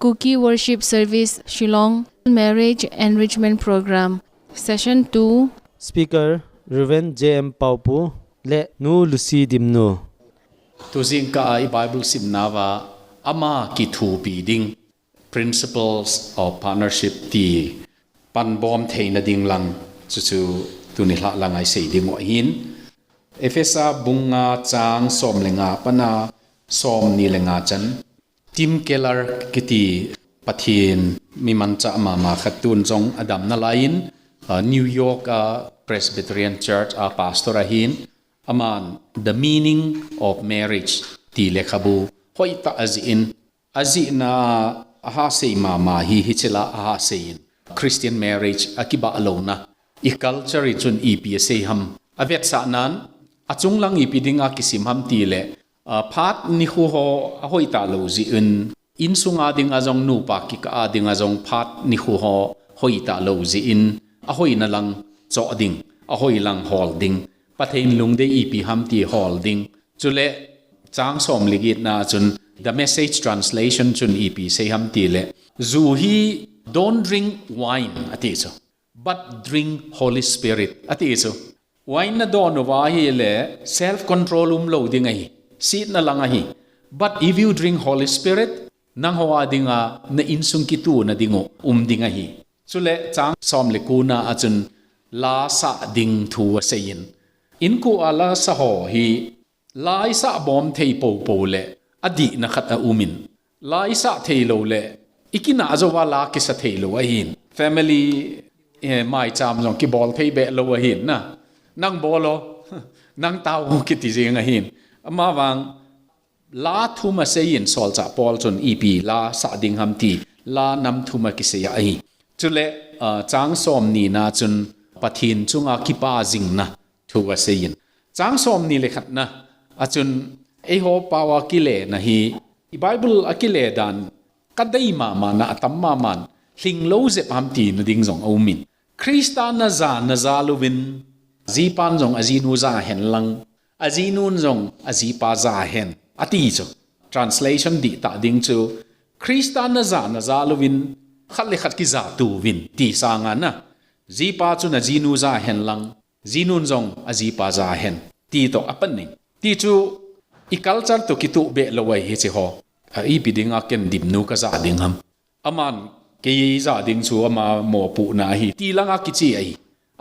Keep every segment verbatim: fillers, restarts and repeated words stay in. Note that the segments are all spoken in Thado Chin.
Kuki Worship Service Shillong Marriage Enrichment Program Session two. Speaker Reverend J M Paupu le Nu Lucy Dimnu. Tujingkah a i Bible simna uva ama kithupi ding Principles of Partnership ti panbom theina ding lang chuchu tuni lhah lang a i sei ding u ahin. Ephesa bung nga chang som le nga pana som ni le nga chan Tim Keller kiti Pathen mi manchah mama khat tun jong adam nalaiyin, uh, New York a Presbyterian Church a pastor ahin, aman The Meaning of Marriage ti lekhabu hoitah a ajih in, ajihna a ahasei mama hi hichela ahasei in, Christian marriage a kibah louna, i culture in chun ipi asei ham, avetsah nan, achung lang ipi dinga kisim ham tile, ah, phat nikho ho ahoitah lou jeh in, insunga dinga jong nupa kikah a dinga jong phat nikho ho hoitah lou jeh in, ahoina lang choh ding, ahoi lang hol ding, Pathen lungdei ipi ham ti hol ding. Chule, chang som le get na chun, The Message Translation chun ipi sei ham tile, ju hi don't drink wine ati chu, but drink Holy Spirit ati chu. Wine nadon uva ahile self control umlou ding ahi, setna lang ahi. But if you drink Holy Spirit, nangho a dinga na insung kituhna ding u um ding ahi. Chule chang som le ko na a chun la sah ding thu aseiyin, inko a la sa ho hi la isah bom thei popo le adihna khat aumin, la isah thei lou le ikinah jouva la kisa thei lou ahin, family, eh, maicham jong kibol thei be lou ahin na, nang bol o, nang tao kiti jeng ahin. Amavang la thum aseiyin, solchah Paul chun ipi la sah ding ham ti la nam thum akisei ahi. Chule, ah, chang som ni na chun Pathen chunga kipa jingna thu aseiyin, chang som ni le khat na a chun eiho pao a kile na hi, i Bible a kile dan kadei mama na atam maman, lhinglou jep ham tina ding jong aumin. Christa naja naja louvin, jipan jong ajinu ja hen lang, ajinun jong ajipa ja hen ati chu. Translation dihtah ding chu, Christa naja naja louvin, khat le khat kija touvin ti sanga na, jipa chun ajinu ja hen lang, jinun jong ajipa ja hen ti toh apan in. Ti chu i culture toh kitoh be lou ahi hiche ho. A ipi dinga ken Dimnu kaja ding ham. Aman kei ja ding chu ama mopohna ahi ti langa kiche ahi.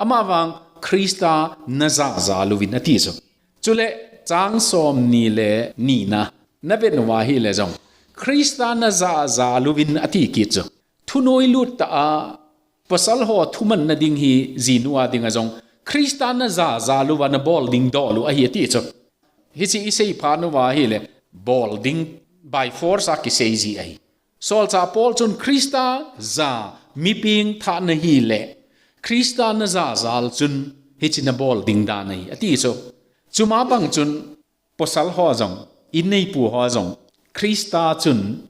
Amavang Christa naja ja louvin ati chu. Chule chang som ni le ni na, naven uva ahile jong Christa naja ja louvin ati kit chu. Thunoi lut tah a pasal ho thumanna ding hi jinu a dinga jong Christa naja ja louva nabol ding doh lou ahi ati chu. Hiche isei phat uva ahile bol ding by force a kisei ji ahi. Solchah Paul chun Christa ja mi pengthahna hile Christa naja jal chun hiche nabol ding dan ahi ati chu. Chuma bang chun pasal ho jong, inneipu ho jong, Christa chun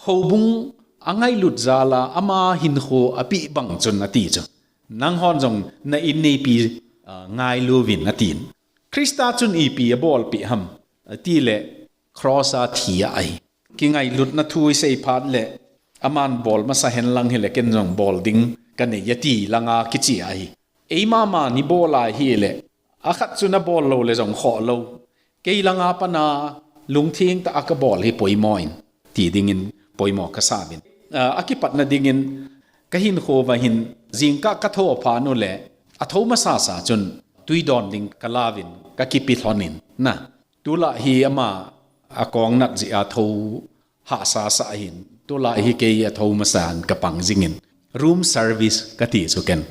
houbung angailut jal a ama hinkho apeh bang chun ati chu. Nanghon jong na inneipi, ah, ngailu vin atin. Christa chun ipi abolpeh ham atile cross a thi ahi. Kingailutna thu isei phat le aman bol masa hen lang hile ken jong bol ding kanei ati langa kiche ahi. Eima mani bol ahile, akhat chu nabol lou le jong khoh lou. Kei langa pana lungtheng tah a kabol hi poimo in, ti dingin poimo kasauvin. Ah, akipatna dingin kahinkho uva hin jingkah katho phat u le, atho masasa chun tui don ding kalauvin kakipe lhon in na. Tulai hi ama akong nat jeh a tho hahsa sah ahin. Tulai hi kei atho masan kapang jingin. Room service kati chu ken.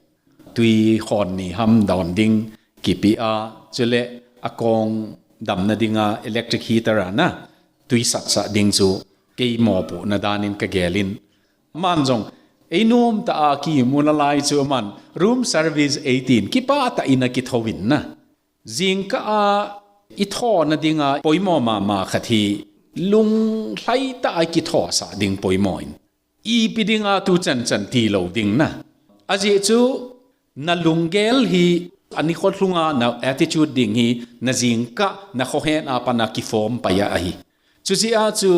Tui hon ni ham don ding kipe a, chule akong damna dinga electric heater a na tui satsah ding chu kei mopohna danin kagelin. Aman jong, einom tah a kimu nalai chu aman room service eitin kipah tah in akithouvin na. Jingkah a ithona dinga poimo mama khat hi lunglhai tah a kitho sah ding poimo in. Ipi dinga tuchan chan tilou ding na. Ajeh chu nalunggel hi anikho lhunga na attitude ding hi najingkah nakhohen a pana kiform pai a ahi. Chujeh a chu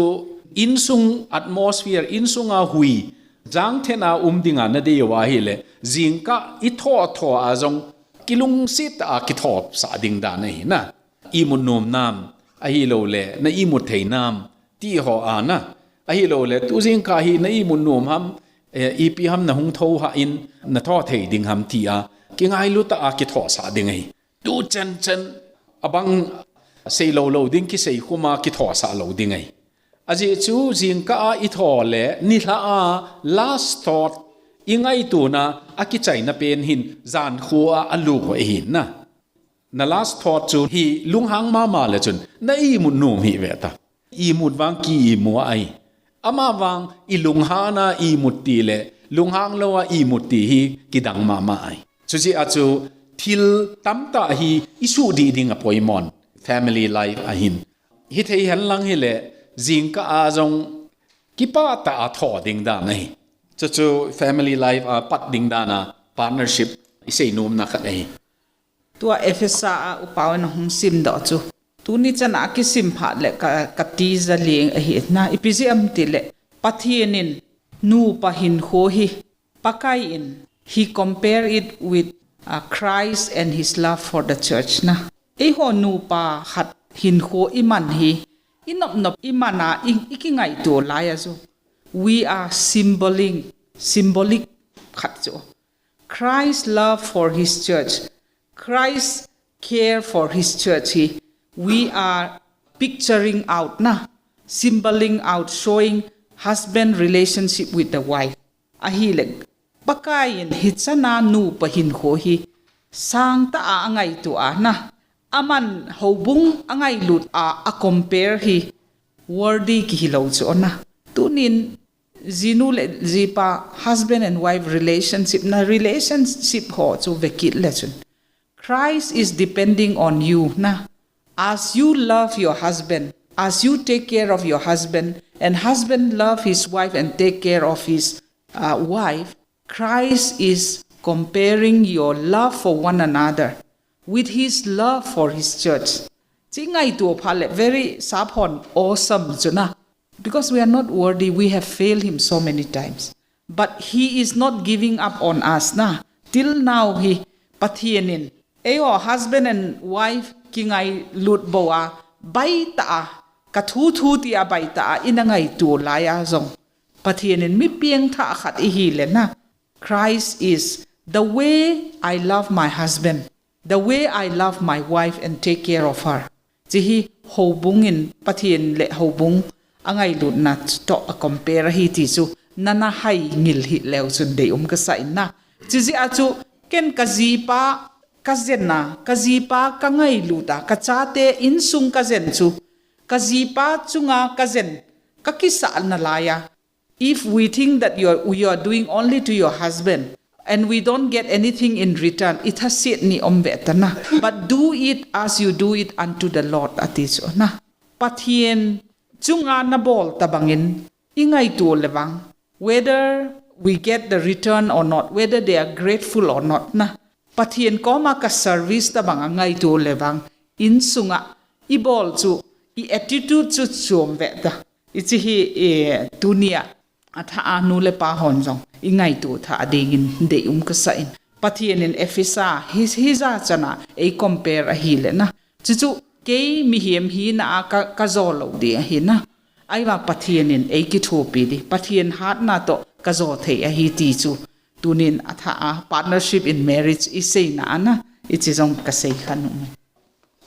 Insung atmosphere, insunga hui, jangthen a um dinga nadei uva ahile, jingkah itho tho a jong kilungset a kitho sah ding dan ahi na. Imut nom nam, ahilouleh, na imut thei nam, ti ho a na. Ahilouleh, tu jingkah hi na imut nom ham, eh, ipi ham nahung tho hah in, natho thei ding ham ti a, kingailu tah a kitho sah ding ahi. Tu chen chen, abang sei lou lou ding, kisei khum a kitho sah lou ding ahi. Ajeh chu jingkah a itho le, nilhah a last thought, ingaituna, akichaina pen hin, jankho a alu ahi na. Na last thought chu hi lunghang mama le chun, na imut nom hih ve ta. Imut vang ki imu ahi. Ama vang ilunghang a imut ti le, lunghang lou a imut ti hi kidang mama ahi. Chujeh a chu thil tamtah hi isuh dih ding apoimo in, family life a hin. Hithei henlang hile, jingkah a jong kipah tah a tho ding dan ahi. Chuchu family life a pat ding dan a partnership isei nomna khat ahi. Tua Ephesa a upa in ahung simdoh chu, tuni chan a kisim phat le ka, katija leng ahi na, ipi jeh ham tile, Pathen in nupa hinkho hi, Pakai in, he compare it with, uh, Christ and his love for the church na. Eiho nupa khat hinkho iman hi, inop nop iman a, i, ikingaito lai a chu, we are symboling, symbolic khat chu. Christ's love for his church, Christ's care for his church hi, we are picturing out na, symboling out, showing husband relationship with the wife. Ahile, Pakai in hichan a nupa hinkho hi, sangtah a angaito a na, aman houbung angailut a, a compare hi, worthy kihilou chu na. Tunin, jinu le jipa, husband and wife relationship na, relationship ho chu vekit le chun, Christ is depending on you na. As you love your husband, as you take care of your husband, and husband love his wife and take care of his, uh, wife, Christ is comparing your love for one another with his love for his church. Chi ngaito phat le very sharp hon awesome chu na. Because we are not worthy, we have failed him so many times. But he is not giving up on us na. Till now hi Pathen in, eiho husband and wife kingailut bou a, baitah a, kathu thu ti a baitah a, ina ngaito lai a jong, Pathen in mi piengthah khat ihi le na. Christ is the way I love my husband, the way I love my wife and take care of her. Chi hi houbung in Pathen le houbung angailutna toh a compare ahi ti chu nana hai ngil hih leu chun deium kasa in na. Chijeh a chu ken kajipa kajen a, kajipa kangailut a, kachate insung kajen chu, kajipa chunga kajen kakisah nalai a, if we think that you're, you're doing only to your husband and we don't get anything in return, ithaset ni um ve ta na. But do it as you do it unto the Lord, ati chu na. Pathen chunga nabol tabang in ingaito le vang, whether we get the return or not, whether they are grateful or not na. Pathen koma ka service tabang a ngaito le vang, insunga ibol chu, i attitude chu chom ve ta. Ichi hi, eh, tunia, atha a nu le pa hon jong ingaito tha dingin deium kasa in. Pathen in Ephesa hi, hija chan a ei compare ahi le na. Chuchu kei mihem hina a ka, kajo lou ding ahi na. Ahivang Pathen in ei kithopi ding, Pathen hatna toh kajo thei ahi ti chu. Tunin atha a partnership in marriage iseina a na, ichi jong kasei kha nom e.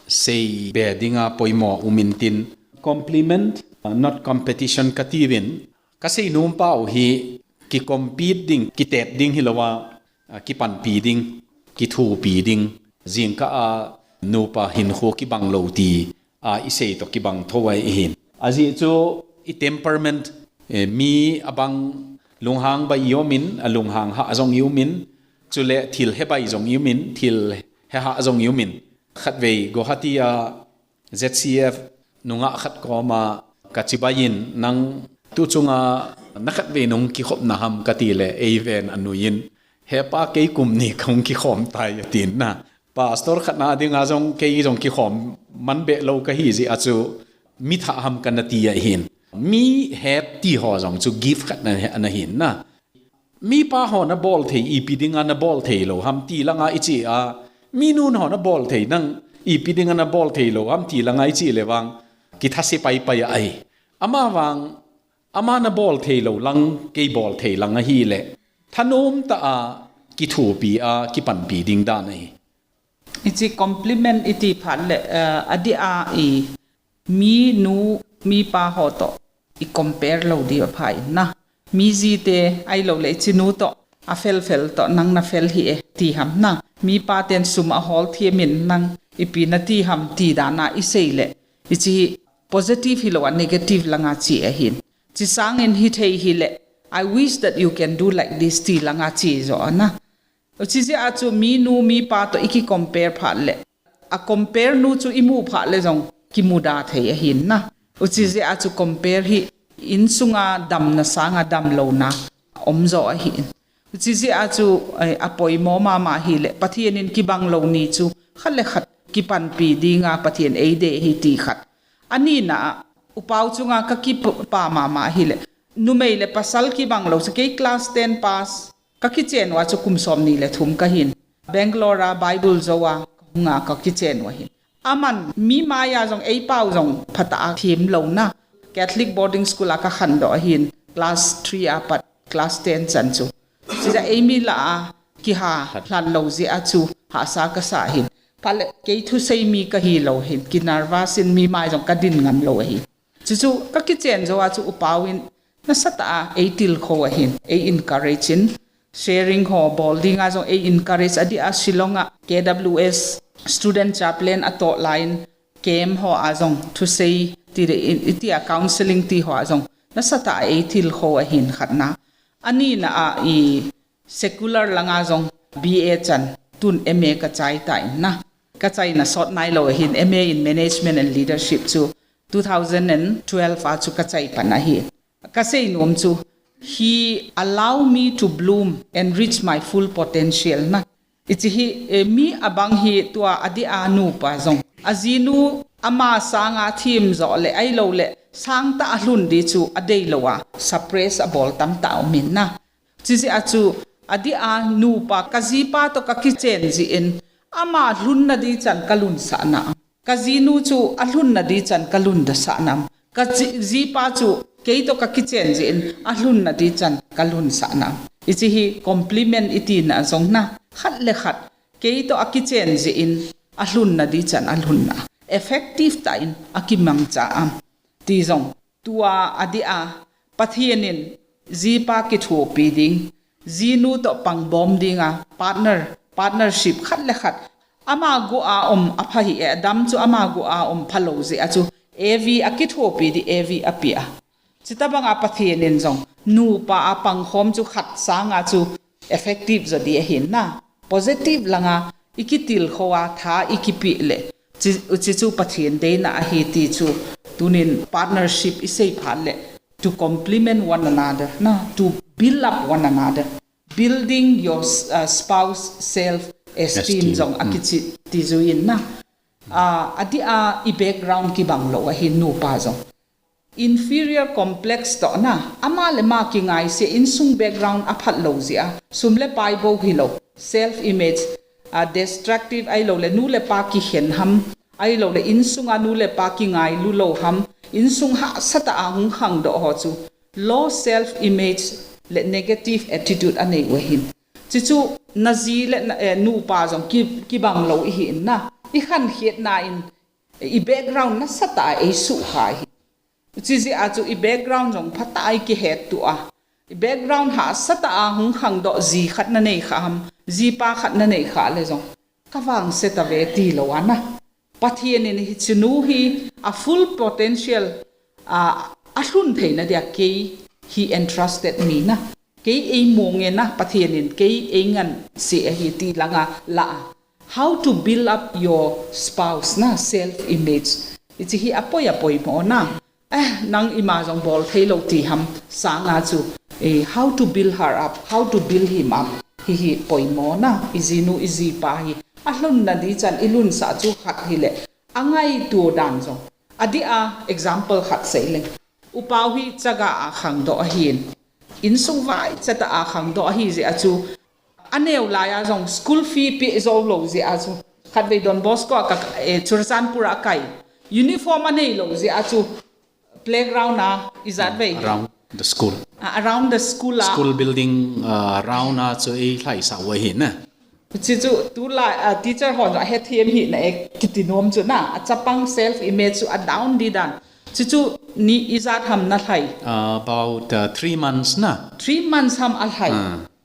Seibe dinga poimo um intin, complement, uh, not competition kati uvin, kasei nom pau hi kicompete ding, kitet ding hilouva, uh, kipanpi ding, kithopi ding, jingkah a nupa hinkho kibang lou ti a isei toh kibang tho ahi in. Ajeh chu i temperament, eh, mi abang lunghang bai i um in, alunghang hah jong i um in, chule thil he bai jong i um in, thil he hah jong i um in. Khatvei Guwahati a Z C F nungah khat koma kachibai in, nang tu chunga na khatvei nahung kikhopna ham kati le, eiven anui in, he pa kei kum ni kahung kikhom tai atin na. Pastor khat na dinga jong kei jong kikhom man be lou kahi jeh a chu mi thah ham kana ti ahin. Mi het ti ho jong chu gift khat na, na hin na. Mipa ho na bol thei ipi dinga na bol thei lou ham ti langa i chi a. Mi nun ho na bol thei nang ipi dinga na bol thei lou ham ti langa i chi le vang. Kithase pai pai a ai. Ama vang, ama na bol thei lou lang, kei bol thei lang ahi le. Thanom ta a, kithopi a, kipanpi ding dan ahi. Hichi compliment iti phat le, eh, adeh a i mi nu, mi pa ho to i compare lou di apha in na. Mi ji te ahilou le i chinu to a fel fel to nang na fel hi e ti ham na. Mi pa ten sum a hol thiam in nang ipi na ti ham ti dan a i sei le. Hichi positive hilou a negative langa chi ahin. Chi sangin hi thei hi le, I wish that you can do like this ti langa chi jo a na. Hichi jeh a chu mi nu mi pa to i ki compare phat le. A compare nu chu i mu phat le jong kimuda thei ahin na. Hichi jeh a chu compare hi insunga damna sanga damlouna om jo ahin. Hichi jeh a chu, eh, a poimo mama hi le Pathen in kibang lou ni chu khat le khat kipanpi dinga Pathen ei dei hi ti khat. Ani na a, upa u chunga ka kipa mama hi le. Numei le pasal kibang lou chu kei class ten pass. Ka kichen uva chu kum som ni le thum ka hin. Bangalore a Bible jo a, ka hung a ka kichen uva hin. Aman, mi maiya jong ei pau jong phatah a thim lou na. Catholic boarding school a ka khan doh ahin. Class three a pat, class ten chan chu. Chuti a ei mi la a, kiha, hlan lou jeh a chu, hahsa ka sa hin. Phat le, kei thusei mi ka hi lou hin. Ki nervous in mi mai jong ka din ngam lou ahi. Chuchu ka kichen jo a chu upa u in nasatah a ei tilkhou ahin, ei encourage in, sharing ho bol dinga jong ei encourage adeh a Shillong a K W S student chaplain a toh lai in camp ho a jong thusei ti le in, iti a counseling ti ho a jong nasatah a ei tilkhou ahin khat na. Ani na a i secular langa jong B A chan tun M A ka chai ta in na. Ka chaina sot nai lou ahin M A in Management and Leadership chu two thousand and twelve a chu ka chai pan ahi. Ka sei nom chu, he allow me to bloom and reach my full potential na. Hichi hi, eh, mi abang hi tua adeh a nupa jong. A jinu ama sanga thim jo le ahilou le sangtah a lhun di chu adei lou a suppress a bol tamtah um in na. Chuti jeh a chu, adeh a nupa ka jipa to ka kichen jeh in, ama lhunna di chan ka lunsah na. Ka jinu chu a lhunna di chan ka lunda sah na. Ka ji-, jipa chu kei to ka kichen jeh in, a lhunna di chan ka lunsah na. Hichi hi compliment iti na jong na, khat le khat, kei to a kichen jeh in, a lhunna di chan a lhunna. Effective tah in a kimangcha am. Ti jong. Tua adeh a, Pathen in jipa kithopi ding, jinu to pangbom dinga, partner, partnership khat le khat. Ama go a um apha hi e, Adam chu ama go a um phalou jeh a chu, Evi a kithopi di Evi a pia. Chuti banga Pathen in jong, nupa a pangkhom chu khat sanga chu effective jo di ahin na. Positive langa i kitilkhou a tha i kipe le. Chi, chi chu Pathen deina ahi ti chu tunin partnership i sei phat le. To complement one another, na, to build up one another. Building your, uh, spouse self esteem jong a kichi ti ju in na. Uh, adeh a i background kibang lou ahi nupa jong. Inferior complex to na, ama le ama kingai se insung background a phat lou jeh a, sum le pai bou hilou, self image, a destructive ahilou le nu le pa kikhen ham, ahilou le insunga nu le pa kingailu lou ham, insung hahsatah a hung khangdoh ho chu, low self image le negative attitude anei u ahin. Chuchu na ji le na, eh, nupa jong ki, kibang lou ihi in na, i khankhet na in, i background nasatah a ei suhkhai hi. Chuti jeh a chu i background jong phatah a i kihetto a. I background hahsatah a hung khangdoh ji khat na nei kha ham, jipa khat na nei kha le jong. Ka vangse tave ti lou a na. Pathen in hichinu hi a full potential a, a lhun theina dia kei he entrusted me na. Kei ei mong e na, Pathen in kei ei nganse ahi ti langa la a. How to build up your spouse na, self image. Hichi hi apoi apoi mo na. Eh, nang ima jong bol thei lou ti ham sanga chu. Eh, how to build her up, how to build him up. Hihi poimo na, i jinu, i jipa hi. A lhunna di chan, i lunsah chu khat hile. A ngaito dan jong. Adeh a, example khat sei leng. Upau hi chaga a khangdoh ahin. Insung vaichat a khangdoh ahi jeh a chu. Aneo lai a jong school fee pe jou lou jeh a chu. Khatvei Don Bosco a ka, eh, Churachandpur a kai. Uniform anei lou jeh a chu. Playground a ijat vei. Around the school. Ah, around the school a. School building uh, around a chu ei lhaisah u ahi na. Chuchu tulai, ah, teacher hon jong ahethem hih na e kiti nom chu na. Achapang self image chu adown di dan. Chuchu ni ijat ham nalhai. Uh, about uh, three months na. Three months ham alhai.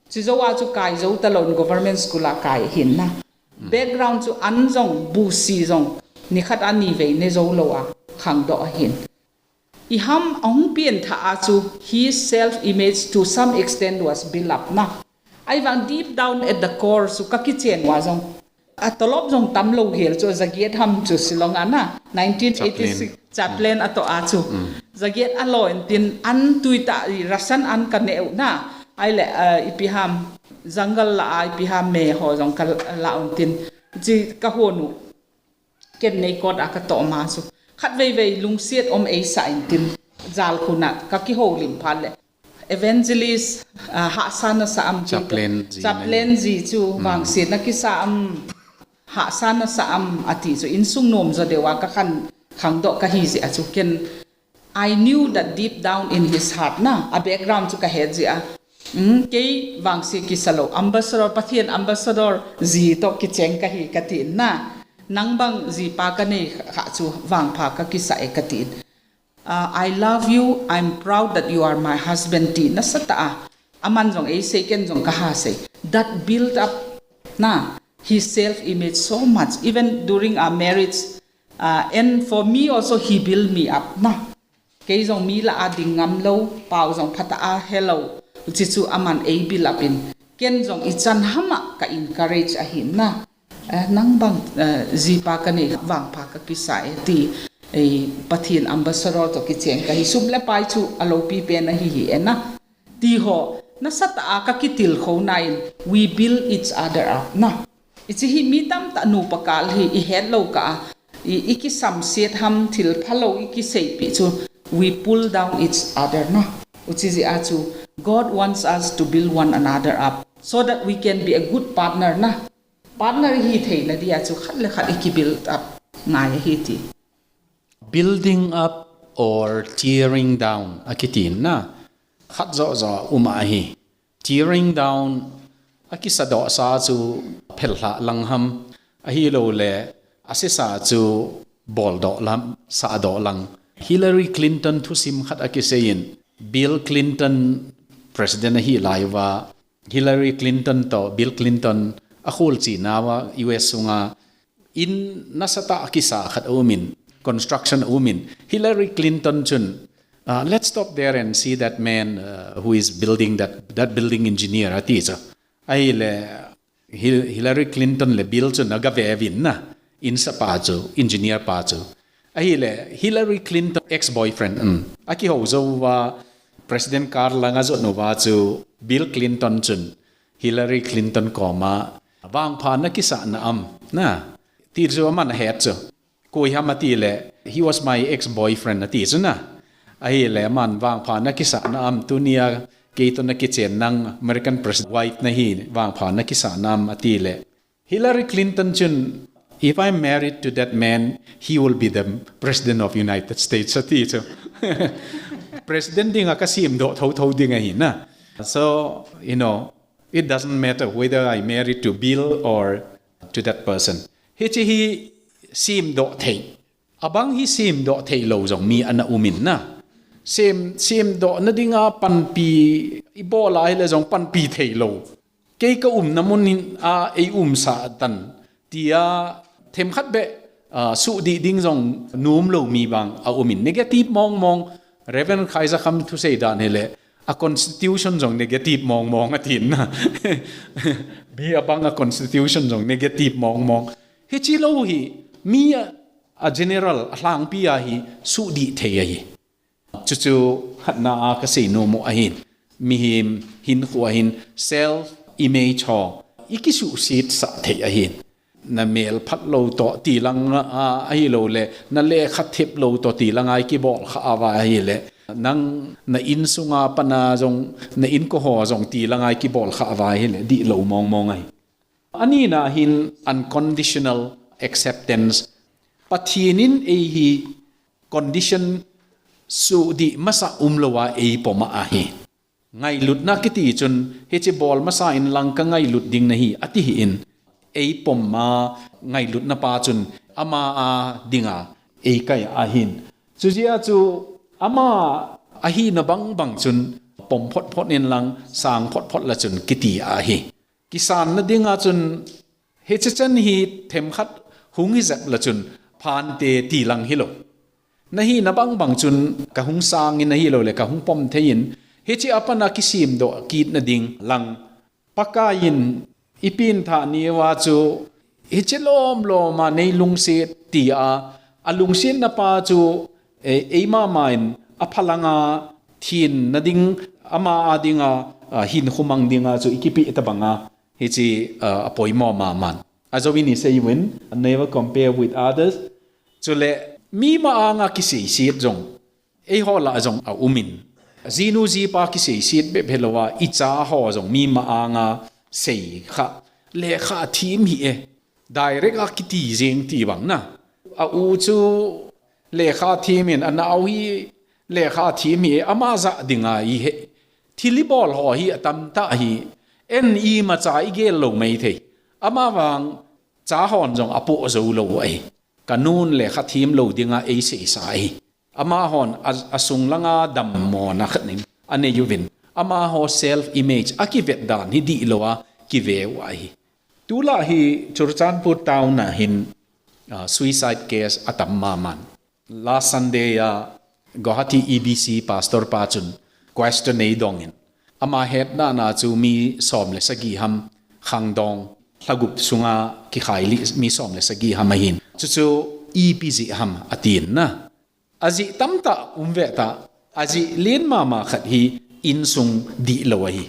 Chujou a chu kai jou talou in government school a kai ahin na. Background chu an jong, busi jong, nikhat a nivei ne jou lou a khangdoh ahin. Iham ahung pianthah a chu his self image to some extent was built up na. Ahivang deep down at the core chu kakichen uva jong. Atolop jong tamlou hel chu jagiet ham chu Shillong a na. Nineteen eighty-six chaplain atoh a chu. Jagiet alo in tin an tuitah rasan an kaneh u na. Ahile, ah, ipi ham jungle lah a ipi ham me ho jong kala un tin. Chi kahon u. Ken neikot a katoh ma chu. Khatveivei lungsiat om eisah in tin. Jalkhun a kakihoulim phat le. Evangelist, ah, hahsa nasah am ti. Chaplain ji Chaplain ji chu vangse nakisah am. Hahsa nasah am ati chu. Insung nom jo deuva kakhan khangdoh kahi jeh a chu ken I knew that deep down in his heart na, a background chu kahet jeh a. Um, kei vangse kisa lou, ambassador, Pathen ambassador ji toh kicheng kahi kati na. Nang bang jipa kanei kha chu vangpha kakisa e kati. Uh, I love you, I'm proud that you are my husband ti nasatah a. Aman jong eisei ken jong kaha sei. That built up na his self image so much, even during our marriage. Uh, and for me also, he built me up na. Kei jong mi lah a ding ngam lou, pau jong phatah a helou, chuchu aman ei build up in. Ken jong ichan ham a ka encourage ahi na. Eh, nang bang, eh, jipa kanei vangpha kakisa e ti, eh, Pathen ambassador toh kicheng kahi, sum le pai chu aloupi pen ahi hi e na. Ti ho, nasatah a kakitilkhou na in, we build each other up na. Hiche hi mi tamtah nupa kal hi ihet lou kah a, i, ikisamset ham thil phalou ikiseipeh chu, we pull down each other na. Hiche jeh a chu, God wants us to build one another up so that we can be a good partner na. Partner ihi theina dia chu khat le khat iki build up ngai ahi ti. Building up or tearing down akiti na. Khat joh joh um ahi. Tearing down akisadoh sa chu phelhah lang ham, ahilouleh asesa chu boldoh lang, sahdoh lang. Hillary Clinton thusim khat akiseiyin, Bill Clinton president ahi lai uva, Hillary Clinton toh Bill Clinton akholchilna uva U S sunga in nasatah a kisa khat aumin, construction aumin, Hillary Clinton chun, uh, let's stop there and see that man, uh, who is building that, that building engineer, ati chu. Ahile, Hil-, Hillary Clinton le Bill chun agave uvin na, in sapa chu, engineer pa chu. Ahile, Hillary Clinton ex-boyfriend, um, akihou jou uva, President car lang ajon uva chu, Bill Clinton chun, Hillary Clinton koma, vangpha nakisah na am, na, ti chu aman ahet chu. Koi ham atile, he was my ex-boyfriend ati chu na. Ahile, aman vangpha nakisah na am, tunia, kei toh nakichen nang, American president wife nahi, vangpha nakisah na am atile. Hillary Clinton chun, if I'm married to that man, he will be the president of United States, ati chu. President dinga kasemdoh thotho ding ahi na. So, you know, it doesn't matter whether I married to Bill or to that person. Hiche hi semdoh thei. Abang hi semdoh theilou jong mi ana umin na. Sem, semdoh nadinga panpi, ibol a hile jong panpi theilou. Kei kaumna mun hin a eiumsah tan. Tia themkhat beh, ah, suhdih ding jong nomlou mi bang aumin. Negative mongmong, Reverend Khaizakham thusei dan hile, a constitution jong negative mongmong atin na. Mi abang a constitution jong negative mongmong. Hiche lou hi, mi a, a general, alhangpi a hi, suhdih thei ahi. Chuchu khatna a kasei nom u ahin. Mihem hinkho a hin self image ho ikisuhset sah thei ahin. Namel phatlou toh tilang a, ahilouleh, nalekha theplou toh tilang a ikibol kha uva ahile. Nang na insunga pana jong, na inko ho jong ti langa i kibol kha uva ahile, dihlou mong mong ahi. Anina hin unconditional acceptance. Pathen in ei hi condition sudih masa umlouva ei pom ahi. Ngailutna kiti chun, hiche bol masa in lang ka ngailut ding nahi, ati hih in. Ei pom a ngailutna pa chun, ama a dinga ei kai ahin. Chujeh a chu, ama ahina bang bang chun, pom phot phot in lang, sang phot phot la chun, kiti ahi. Kisanna dinga chun, hiche chan hi themkhat hung hi jep la chun, phante ti lang hilou. Nahina bang bang chun, ka hung sang in ahilou le, ka hung pom thei in, hiche a pana kisemdoh kitna ding lang. Pakai in i pengthah ni uva chu, hiche lom lom a nei lungset ti a, a lungsetna pa chu, eh, eima ma in a phalanga thenna ding, ama a dinga, ah, hinkho mang dinga chu i kipeh ta banga, hiche, ah, a poimo mama in. Ajou in i sei uvin, never compare with others. Chule, mi ma anga kiseiset jong, eiho lah jong a um in. Jinu jipa kiseiset bep hilouva, i cha ho jong mi ma anga sei kha, lekha them hih e. Direct a kiti jeng ti bang na. A u chu lekha them in, a nao hi lekha them hih e, ama jah dinga i he. Thil i bol ho hi atam tah hi. Eiman imacha i gel lou maithei. Ama vang cha hon jong apoh jou lou ahi. Ka nun lekha them lou dinga ei seisa ahi. Amahon a, asung langa dammona khat in anei uvin. Amaho self image a kivet dan hi dihlou a kive u ahi. Tulai hi Churachandpur town a hin, ah, suicide case atam mama in. Last Sunday a Guwahati E B C pastor pa chun question eidong in. Ama hetna na chu mi som le sagi ham khangdong lha gup sunga kikhai li mi som le sagi ham ahin. Chuchu ipi jeh ham atin na. Ajeh tamtah um ve ta, ajeh len mama khat hi insung dihlou ahi.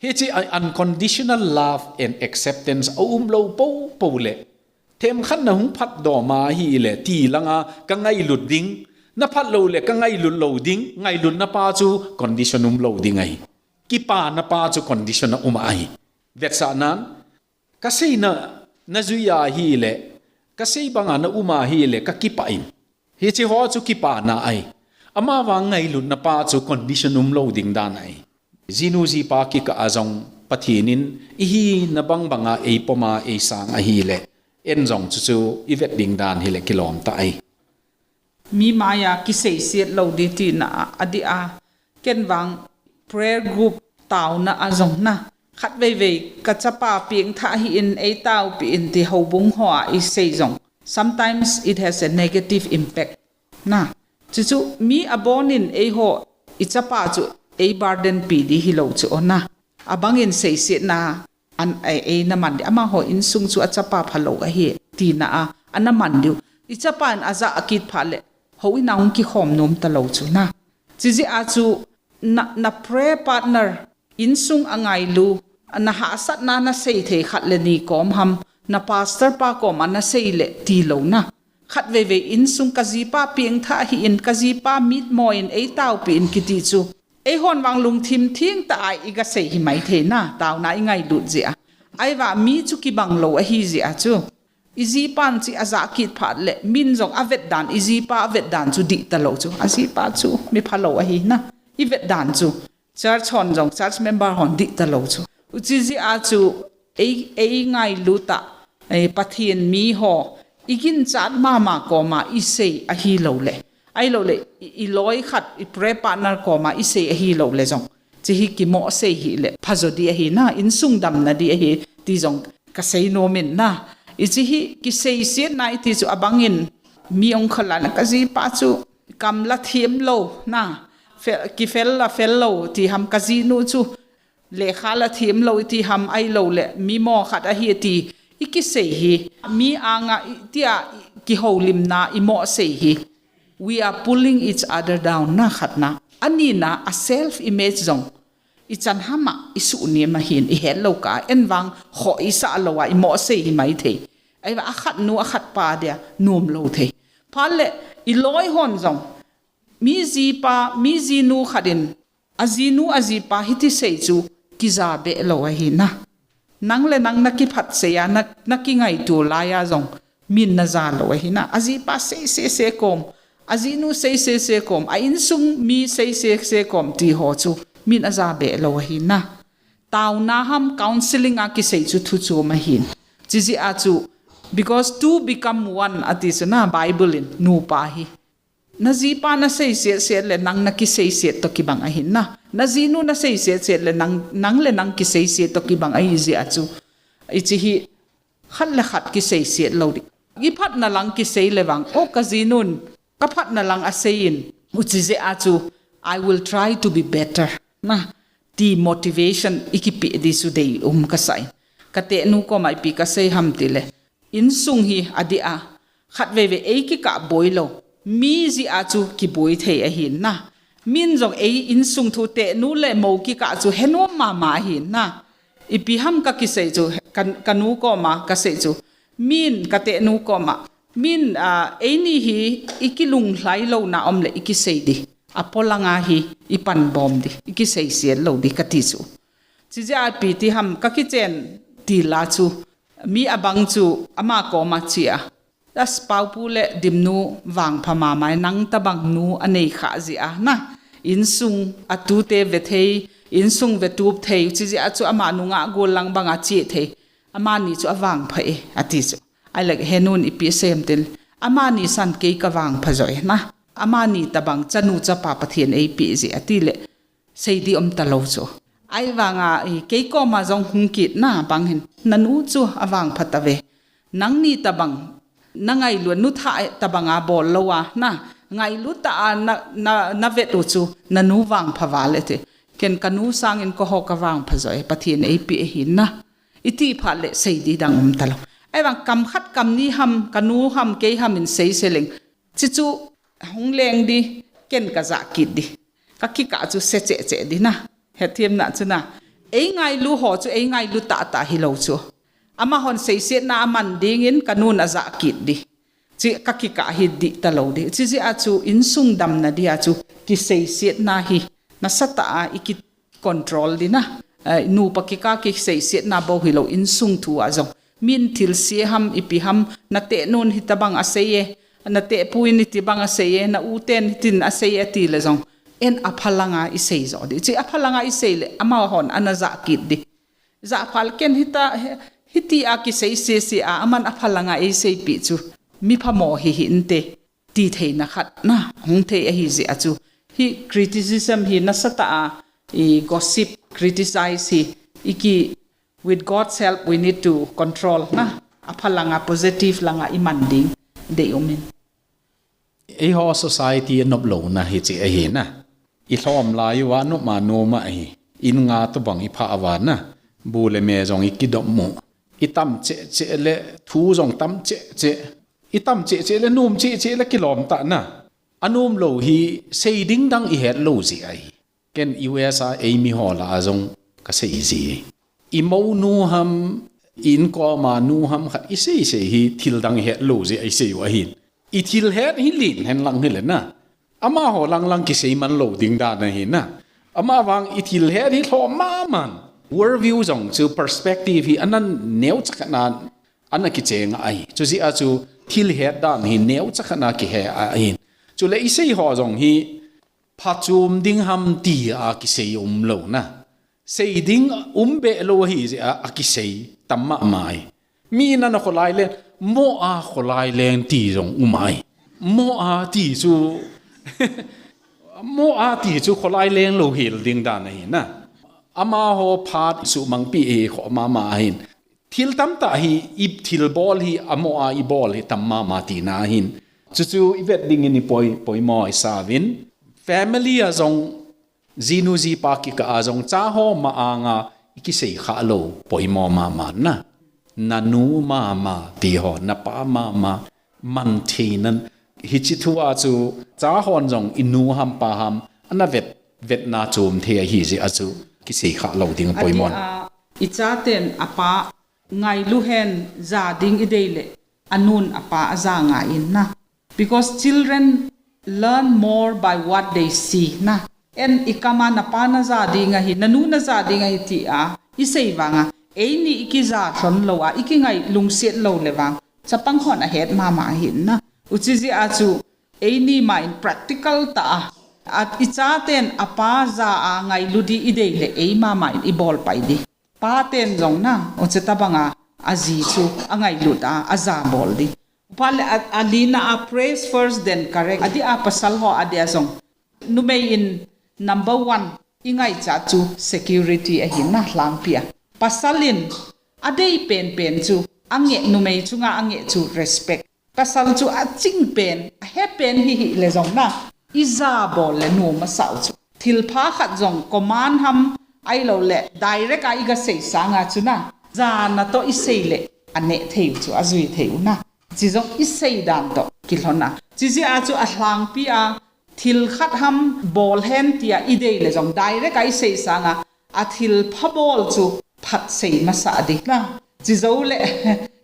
Hiche unconditional love and acceptance a umlou popo le, themkhat na hung phatdoh ma ahile, ti langa ka ngailut ding, na phat lou le ka ngailut lou ding, ngailutna pa chu condition umlou ding ahi. Kipana pa chu condition a um ahi. Vetsahnan, ka seina na jui ahile, ka sei banga na um ahile, ka kipah in. Hiche ho chu kipana ahi. Ama vang ngailutna pa chu condition umlou ding dan ahi. Jinu jipa kikah a jong Pathen in i hina bang banga ei pom a ei sang ahile, en jong chuchu i vet ding dan hile kilom tah ahi. Mi maiya kiseiset lou ding tina a, adih a, ken vang prayer group taona a jong na, khat vei vei ka chapa pengthah hih in ei taopi in ti houbung hoa i sei jong, sometimes it has a negative impact na. Chuchu mi abon in eiho i chapa chu ei burden pi ding hilou chu o na. Abang in seisetna an, ei, ei na man ding. Amaho insung chu a chapa phalou ahi, tina a, ana man diu. I chapa in ajah kit phat le, houin a hung kikhom nom talou chu na. Chijeh a chu na, na prayer partner, insung a ngailu, na hahsatna na sei thei khat le ni kom ham, na pastor pa koma na sei le tilou na. Khat vei vei insung ka jipa pengthah hih in, ka jipa mitmo in ei taopi in kiti chu. Eihon vang lungthim theng tah a i ga sei hi maithei na, taona i ngailut jeh a. Ahivang mi chu kibang lou ahi jeh a chu. I jipan chu ajah kit phat le, min jong a vet dan, i jipa a vet dan chu dih talou chu. A jipa chu mi phalou ahi na. I vet dan chu. Church hon jong, church member hon dih talou chu. Huchi jeh a chu, ei, ei ngailut a, ei Pathen mi ho, i ginchat mama koma i sei ahilou le. Ahilou le, i, i loi khat, i prayer partner koma i sei ahilou le jong. Hiche hi kimoh sei hih le, phajo ding ahi na, insung damna ding ahi, ti jong ka sei nom in na. Hiche hi kiseisetna i ti chu abang in, mi hung khol a na ka jipa chu, kam la them lou na, fel, kifel la fel lou, ti ham ka jinu chu, lekha la them lou, ti ham ahilou le, mi mo khat ahi ti, i kisei hi, mi anga, i, tia, i, kihoulimna, i moh sei hi. We are pulling each other down, na khatna. Anina, a self image jong. I chan ham a, i suhnem ahin, i hetlou kah, en vang, khoh i sah lou a, i moh sei hi maithei. Ahivang, a khat nu, a khat pa dia, nom lou thei. Phat le, i loi hon jong. Mi jipa, mi jinu khat in, ajinu ajipa hiti sei chu kija be lou ahi na. Nang le nang nakiphat sei a, na, nakingaito lai a jong, min naja lou ahi na. Ajipa sei sei sei kom, ajinu sei sei sei kom, a insung mi sei sei sei kom ti ho chu, min aja be lou ahi na. Taona ham counseling a kisei chu thu chom ahin. Chijeh a chu, because two become one ati chu na Bible in nupa hi. Najipa nasei set set le nang nakisei set toh kibang ahin na. Najinu nasei set set le nang, nang le nang kisei set toh kibang ahi jeh a chu. Hiche hi khat le khat kisei set lou di. Iphatna lang kisei le vang, o kajinun, kaphatna lang asei in. Hiche jeh a chu, I will try to be better. Na, ti motivation ikipe di chu deium kasah in. Katenu koma ipi kasei ham tile. Insung hi adih a, khatvei vei eikikah boi lou. Mi jeh a chu kiboi thei ahin na. Min jong ei insung thu tenu le mou kikah chu henom mama ahin na. Ipi ham kakisei chu, ka, kanu koma kasei chu. Min katenu koma. Min, a, eini hi ikilunglhai louna um le ikisei di. Apolanga hi ipanbom di. Ikisei set lou di kati chu. Chijeh a ipi ti ham kakichen til a chu. Mi abang chu ama koma che a. As Paopu le Dimnu vangpha mama e, nang tabang nu anei kha jeh a na. Insung atute ve thei, insung vetup thei, chijeh a chu ama nungah gol lang banga che thei. Amani chu avangpha e, ati chu. Ahile henun ipi asei em tile. Amani san kei kavangpha jo e na. Amani tabang chanu chapa Pathen eipeh jeh ati le. Sei di um talou chu. Ahivanga, i, kei koma jong hung kit na bang hin. Nanu chu avangpha tave. Nangni tabang. Nangailu nu thah tabanga bol lou a na. Ngailu tah a na, na, navet u chu. Nanu vangpha val e ti. Ken kanu sangin keiho kavangpha jo e. Pathen eipeh ahi na. Iti phat le sei di dang um talou. Ahivang kam khat kam ni ham, kanu ham, kei ham in sei se leng. Chuchu hung leng di, ken kajah kit di. Kakikah chu se cheh cheh di na. Hethiam na chu na. Eingailu ho chu, eingailu tah tah hilou chu. Amahon seisetna aman dingin kanun ajah kit di. Chu kakikah hi di talou di. Chijeh a chu insung damna dia chu kiseisetna hi. Nasatah a iki control di na. Eh, nupa kikah kiseisetna bou hilou insung thu a jong. Min thilse ham, ipi ham, nateh nun hitabang asei e, nateh pu in hitibang asei e, na u ten hitin asei e ti le jong. En aphalanga isei jo di. Chu aphalanga isei le, amahon ana jah kit di. Jah phat le ken hita, hi, hiti a kisei sese a, aman aphalanga eisei pi chu. Mi phamo hi hinte. Ti theina khat na hung thei ahi jeh a chu. Hi criticism hi nasatah a, i gossip, criticize hi, iki, with God's help, we need to control na. Aphalanga, positive langa iman ding, dei umin. Eiho society anop louna hiche ahi na. Ilhom lai uva nop ma noma hi. In nga tobang iphah uva na. Bu le me jong ikidop mu. Itam cheh cheh le, thu jong tam cheh cheh. Itam cheh cheh le, nom cheh cheh le, kilom tah na. Anom lou hi, sei ding dang ihet lou jeh ahi. Ken U S A eimi ho lah a jong kasei ji. Imonu ham, inkom a nu ham khat isei sei hi, thil dang ihet lou jeh a isei u ahin. Ithil het hi len hen lang hile na. Amaho lang lang kisei man lou ding dan ahi na. Amavang ithil het hi lhom mama. World view jong chu perspective hi ana neocha khat na ana kicheng ahi. Chujeh a chu thil het dan hi neocha khat na kihe ahin. Chule isei ho jong hi phachom ding ham ti a kisei umlou na. Sei ding um be lou ahi jeh a, akisei tam mama ahi. Mi nana kholai leng, mo a kholai leng ti jong um ahi. Mo a ti chu, mo a ti chu kholai leng lou hel ding dan ahi na. Amaho phat suhmang pi e kho mama ahin. Thil tamtah hi, ithil bol hi, amo a ibol hi tam mama tina ahin. Chuchu ivet dingin ipoi, poimo isauvin. Family a jong, jinu jipa kikah a jong, cha ho ma anga ikisei kha lou, poimo mama na. Nanu mama ti ho, napa mama, man thei nan. Hiche thu a chu, cha hon jong, inu ham pa ham, ana vet, vetna chom thei ahi jeh a chu, kisei kha lou ding poimo. Atia, ichaten apa ngailu hen ja ding idei le, anun apa aja ngai in na. Because children learn more by what they see na. En i kama na pa na ja ding ahi, na nu na ja ding ahi ti a i sei vanga, eini i kija thon lo a, i kingai lungset lo le vang, chapang hon a het mama ahi na. Uchi ji a chu eini ma in practical ta a, a i chaten a pa ja a ngailu di i dei le ei mama in i bol pai di. Pa ten jong na, uchi tabanga a ji chu a ngailut a, a ja bol di. Upa le a, a lina a praise first then correct. A di a pasal ho a dia jong. Numei in number one, i ngaicha chu security ahi na hlangpi a. Pasal in a dei pen pen chu, a nge numei chunga a nge chu respect. Pasal chu a ching pen, a he pen hi hi le jong na, i ja bol le nom a sau chu. Thilpha khat jong command ham ai lo le direct a i ga sei sanga chu na, ja na to i sei le a ne thei u chu, a jui thei u na. Chi jong i sei dan to kilhon a. Chi ji a chu a hlangpi a, thil khat ham bol hen tia i dei le jong direct a i sei sanga, a thil pha bol chu phat sei masa di na. Chi jo le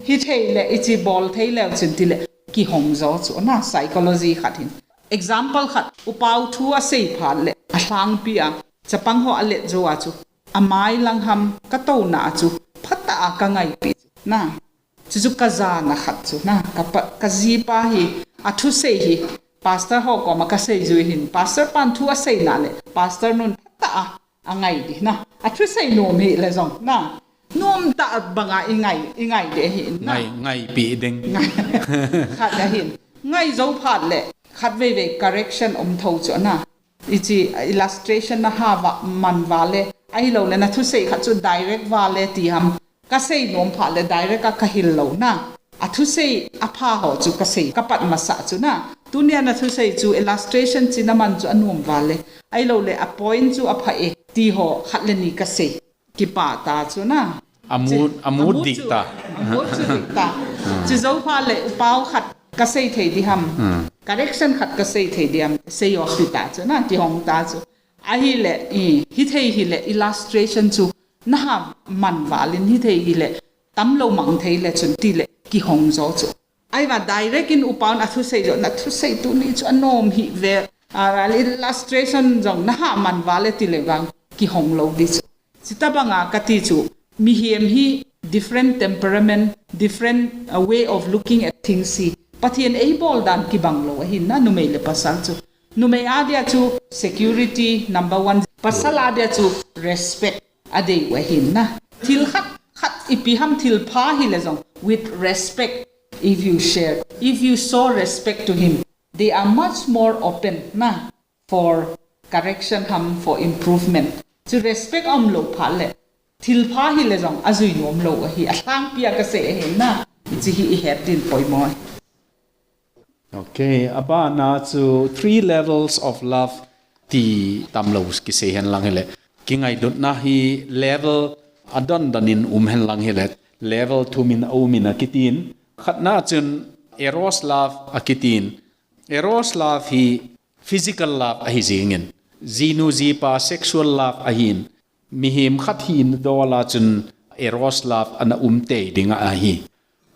hi thei le i chi bol thei le chin ti le kihong jo chu na psychology khat hin. Example khat, upau thu a sei phat le a hlangpi a, chapang ho a let jo a chu, a mai lang ham ka to na a chu, phat a ka ngaipi chu na. Chu chu ka jana khat chu na, ka pa, ka jipa hi, a thusei hi, pastor ho koma ka sei jui hin, pastor pan thu a sei na le, pastor nun phat a, a ngai di na, a thusei nom hi le jong na, nom ta banga i ngai, i ngai de hi na. Ngai, ngaipi ding. Ngai, khat a hin, ngai jo phat le, khat vei vei correction om tho chu na. I chi illustration na ha va, man va le, ahi lo le na thusei khat chu direct va le ti ham. Ka sei nom phat le direct a ka hil lo na. A thusei a pha ho chu ka sei, ka pat masa chu na. Tunia na thusei chu illustration chi na man chu a nom va le. Ahi lo le a point chu a pha e ti ho khat le ni ka sei. Kipa ta chu na. A mood, a mood dik ta. A mood chu dik ta. Chi jo phat le upau khat ka sei thei di ham. Correction khat ka sei thei di ham. Sei off ti ta chu na, kihong ta chu. Ahi le, i, hi thei hi le, illustration chu, na ha man val in hi thei hi le, tam lo mang thei le chun ti le, kihong jo chu. Ai va direct in upaun a thusei jo, na thusei tuni chu a nom hi ve, a, illustration jong na ha man va le ti le vang, kihong lo di chu. Chi tabanga ka ti chu, mihem hi different temperament, different, uh, way of looking at things hi. Pathian ei bol dan kibang lo ahi na numei le pasal chu. Numei a dia chu security number one. Pasal a dia chu respect a dei u ahi na. Thil khat khat ipi ham thil pha hi le jong with respect if you share, if you show respect to him, they are much more open na. For correction ham, for improvement. Chu respect um lo phat le, thil pha hi le jong a jui nom lo ahi, a hlangpi a ka sei ahi na, chi hi i het din poimo. Okay, a bana chu three levels of love ti tam lo ki sei hen lang hi le, kingailutna hi level a don don in um hen lang hi le, level thum in a um in a kitin, khatna chun eros love a kitin, eros love hi physical love ahi jingin, jinu jipa sexual love ahin, mihem khat hina dola chun eros love ana um tei dinga ahi.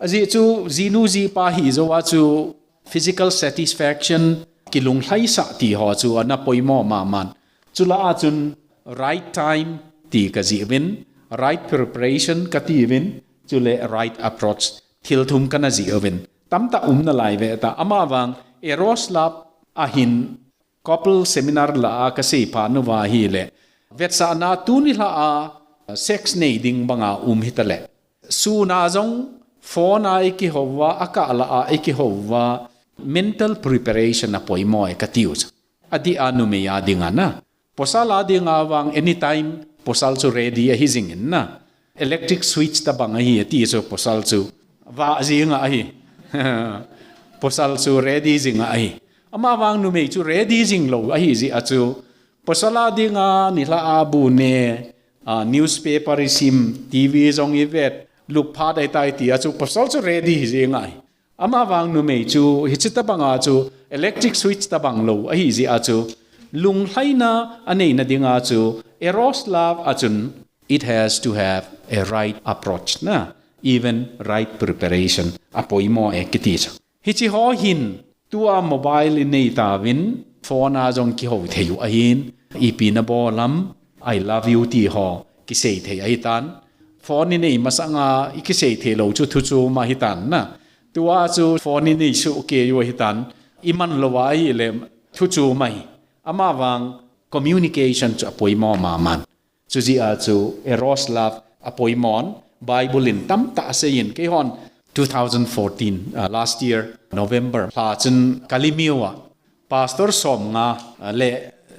Ajeh chu jinu jipa hi joa chu physical satisfaction kilunglhaisah ti ho chu ana poimo maman. Chula a chun right time ti ka jiuvin, right preparation ka tiuvin, chule right approach thil thum kana jiuvin. Tamtah um nalai ve ta, amavang eros love ahin couple seminar la a ka sei pha nuva hi le. Vetsahna tuni lha a sex nei ding banga um hita le. Suna jong phone a i kihouva, a kah la a i kihouva, mental preparation a poimo e ka tiu chu. A di a numei a dinga na. Pasal a dinga vang anytime pasal chu ready ahi jingin na. Electric switch tabang ahi ati chu pasal chu. Va jinga ahi. Pasal chu ready jinga ahi. Amavang numei chu ready jing lo ahi ji a chu. Pasal a dinga nilha a bu ne, a, newspaper i sim, T V jong i vet, lup pha dai tai ti a chu pasal chu ready hi jinga ahi. Amavang numei chu, hichi tabanga chu, electric switch tabang lo, ahi ji a chu, lunglhaina a neina dinga chu, eros love a chun, it has to have a right approach na, even right preparation a poimo e kiti chu. Hichi ho hin, Tua mobile i nei tauvin, phone a jong kihou thei u ahin, ipi nabol ham, I love you ti ho kisei thei ahitan. Phone i nei masanga i kisei thei lou chu thu chom ahitan na. Tua chu phone i nei soh kei u ahitan, i man lou a ahile thu chom ahi. Amavang communication chu apoimo maman. Chujeh a chu eros love apoimon, Bible in tamtah aseiyin, keihon two thousand fourteen, uh, last year November lha chun Kalemyo a Pastor somnga, uh, le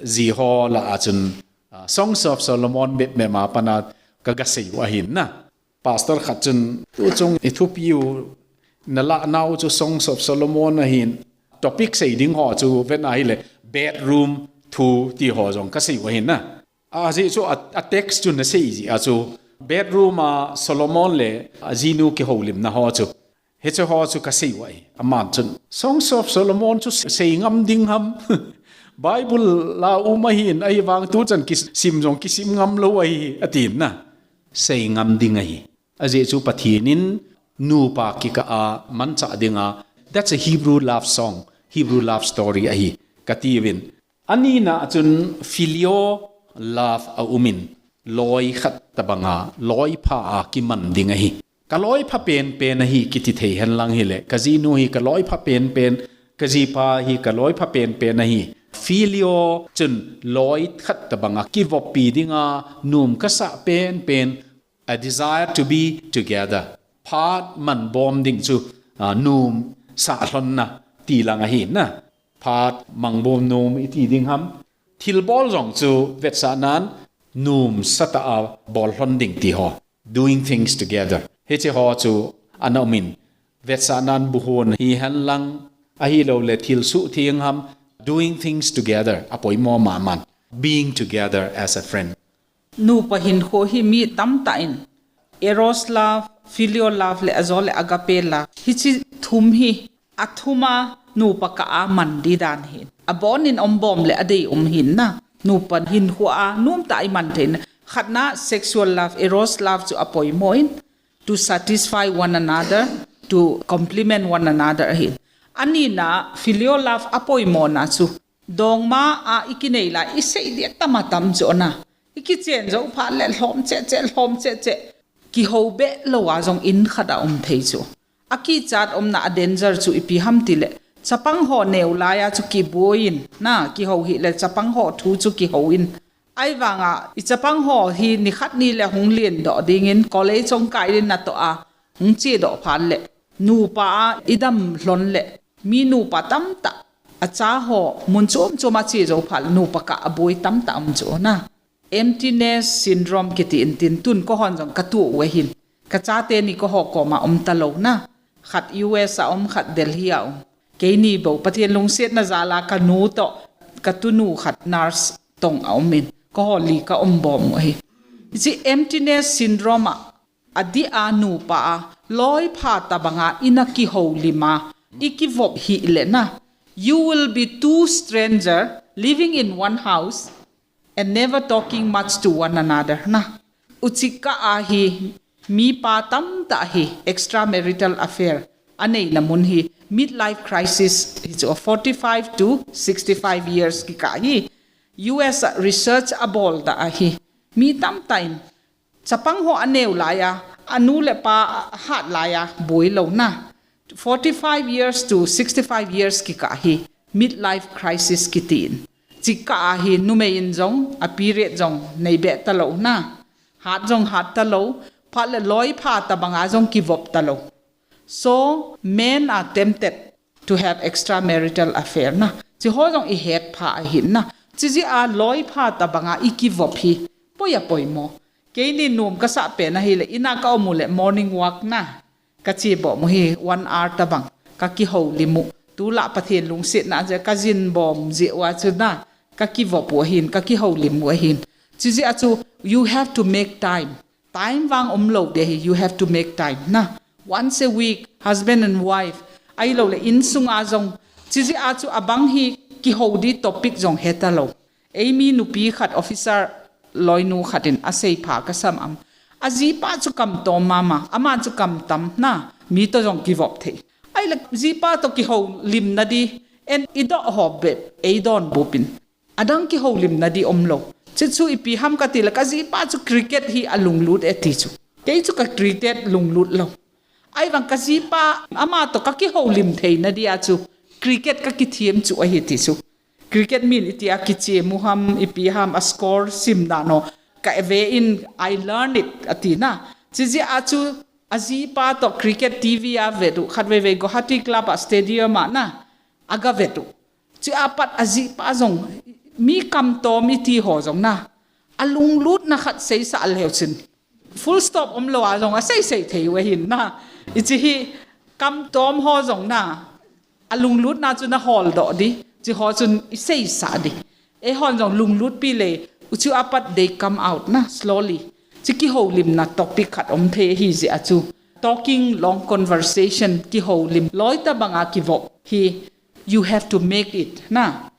ji ho lah a chun, uh, Songs of Solomon bep mema pana kaga sei u ahin na. Pastor khat chun, tuchung i thupiu nalah nau chu Songs of Solomon ahin, topic sei ding ho chu ven ahile bedroom thu ti ho jong kasei u ahin na. Ajeh chu a, a text chu nasei jeh a chu bedroom a Solomon le ajinu kihoulimna ho chu, hiche ho chu kasei u ahi. Aman chun Songs of Solomon chu sei ngam ding ham? Bible a um ahin, ahivang tuchan kisim jong kisim ngam lou ahi, atin na. Sei ngam ding ahi. Ajeh chu Pathen in nupa kikah a manchah dinga, that's a Hebrew love song, Hebrew love story ahi, katiuvin. Anina a chun filial love aumin, loi khat tobanga, loi pha a kiman ding ahi. Ka loi pha penpen ahi kiti thei henlang hile, kajinu hi ka loi pha penpen, kajipa hi ka loi pha penpen ahi. Filio chun loi khat tobanga kivoppi dinga, nom kasah penpen, a desire to be together. Phat manbom ding chu, ah, nom sah lhonna ti lang ahi na. Phat manbom nom iti ding ham? Thilbol jong chu vetsahnan nom satah a bol lhon ding ti ho. Doing things together. Hiche ho chu ana umin. Vetsahnan buhon hihen lang, ahilouleh thil suhtheng ham, doing things together apoimo maman. Being together as a friend. Nupa hinkho hi mi tamtah in eros love, filial love le ajole agape love, hiche thum hi athum a nupa kah a man di dan hin. Abon in ombom le adei um hin na. Nupa hinkho a nomtah a iman theina. Khatna sexual love, eros love chu apoimo in, to satisfy one another, to complement one another ahin. Anina filial love apoimona chu, dongma a ikinei lai, isei dia tam atam chu na. Ikichen jou phat le lhom cheh cheh, lhom cheh cheh. Kihou beh lou a jong in khat a um thei chu. Akichat umna a danger chu ipi ham tile, chapang ho neo lai a chu kiboi in na, kihou hile chapang ho thu chu kihou in. Ahivanga ichapang ho hi nikhat nile hung lendoh dingin, college hung kai din natoh a hung chedoh phat le, nupa a idam lhon le, mi nupa tamtah acha ho mun chom chom a che jou phat le, nupa kah a boi tamtah um chu na. Emptiness syndrome kiti in tin, tun kahon jong katoh u ahin. Kachate ni kaho koma um talou na. Khat U S a um, khat Delhi a um. Keini bou Pathen lungsetna jal a kanu toh, katunu khat nurse tong a um in, kaho li ka um bom u ahi. Hiche emptiness syndrome a, adeh a nupa a, loi pha tobanga ina kihoulim a, ikivop hile na, you will be two stranger living in one house and never talking much to one another na. Uchih kah a hi mipa tamtah hi extramarital affair aneina mun hi midlife crisis hi chu, forty-five to sixty-five years kikah hi. U S a research abol ta ahi. Mi tamtah in chapang ho aneo lai a, anu le apa hat lai a boi lou na. Forty-five years to sixty-five years kikah hi midlife crisis kitin. Chih kah a hi numei in jong, a period jong nei beh talou na. Hat jong hat talou, phat le loi pha tobanga jong kivop talou. So, men are tempted to have extramarital affair na. Chih ho jong ihet pha ahin na. Chijeh a loi pha tobanga ikivop hi poi apoimo. Keini nom kasah pen ahile, ina ka um u le morning walk na. Kache bom u hi one hour tobang. Kakihoulim u. Tulai Pathen lungsetna jeh a kajin bom jeh uva chu na. Kakivop u ahin, kakihoulim u ahin. Chijeh a chu, you have to make time. Time vang umlou ding ahi, you have to make time na. Once a week, husband and wife, ahilouleh insunga jong, chijeh a chu abang hi kihou di topic jong hetalou. Eimi nupi khat officer loinu khat in asei pha kasam am. Ajipa chu kam tom mama, ama chu kam tam na, mi toh jong kivop thei. Ahile jipa toh kihoulimna di, En idoh ho bep, eidon bupin. Adang kihoulimna di umlou. Chuchu ipi ham katile kajipa chu cricket hi alunglut e ti chu. Kei chu ka cricket lunglut lou. Ahivang kajipa ama toh kakihoulim theina dia chu cricket kakithem chu ahi ti chu. Cricket min itia kichemu ham, ipi ham, a score sim dan ho. Ka ve in, I learn it, ati na. Chijeh a chu ajipa toh cricket T V a vet u, khatvei vei Guwahati Club a stadium a na. Aga vet u. Chua pat ajipa jong, mi kamtom iti ho jong na. Alunglutna khat seisah leu chun. Full stop umlou a jong aseisei thei u ahin na. Hiche hi kamtom ho jong na. Alunglutna chu na holdoh di. Hiche ho chun iseisah di. Eihon jong lunglutpi le. Chua pat they come out na slowly. Hiche kihoulimna topic khat um thei ahi jeh a chu. Talking long conversation kihoulim loi tabanga kivop hi. You have to make it na.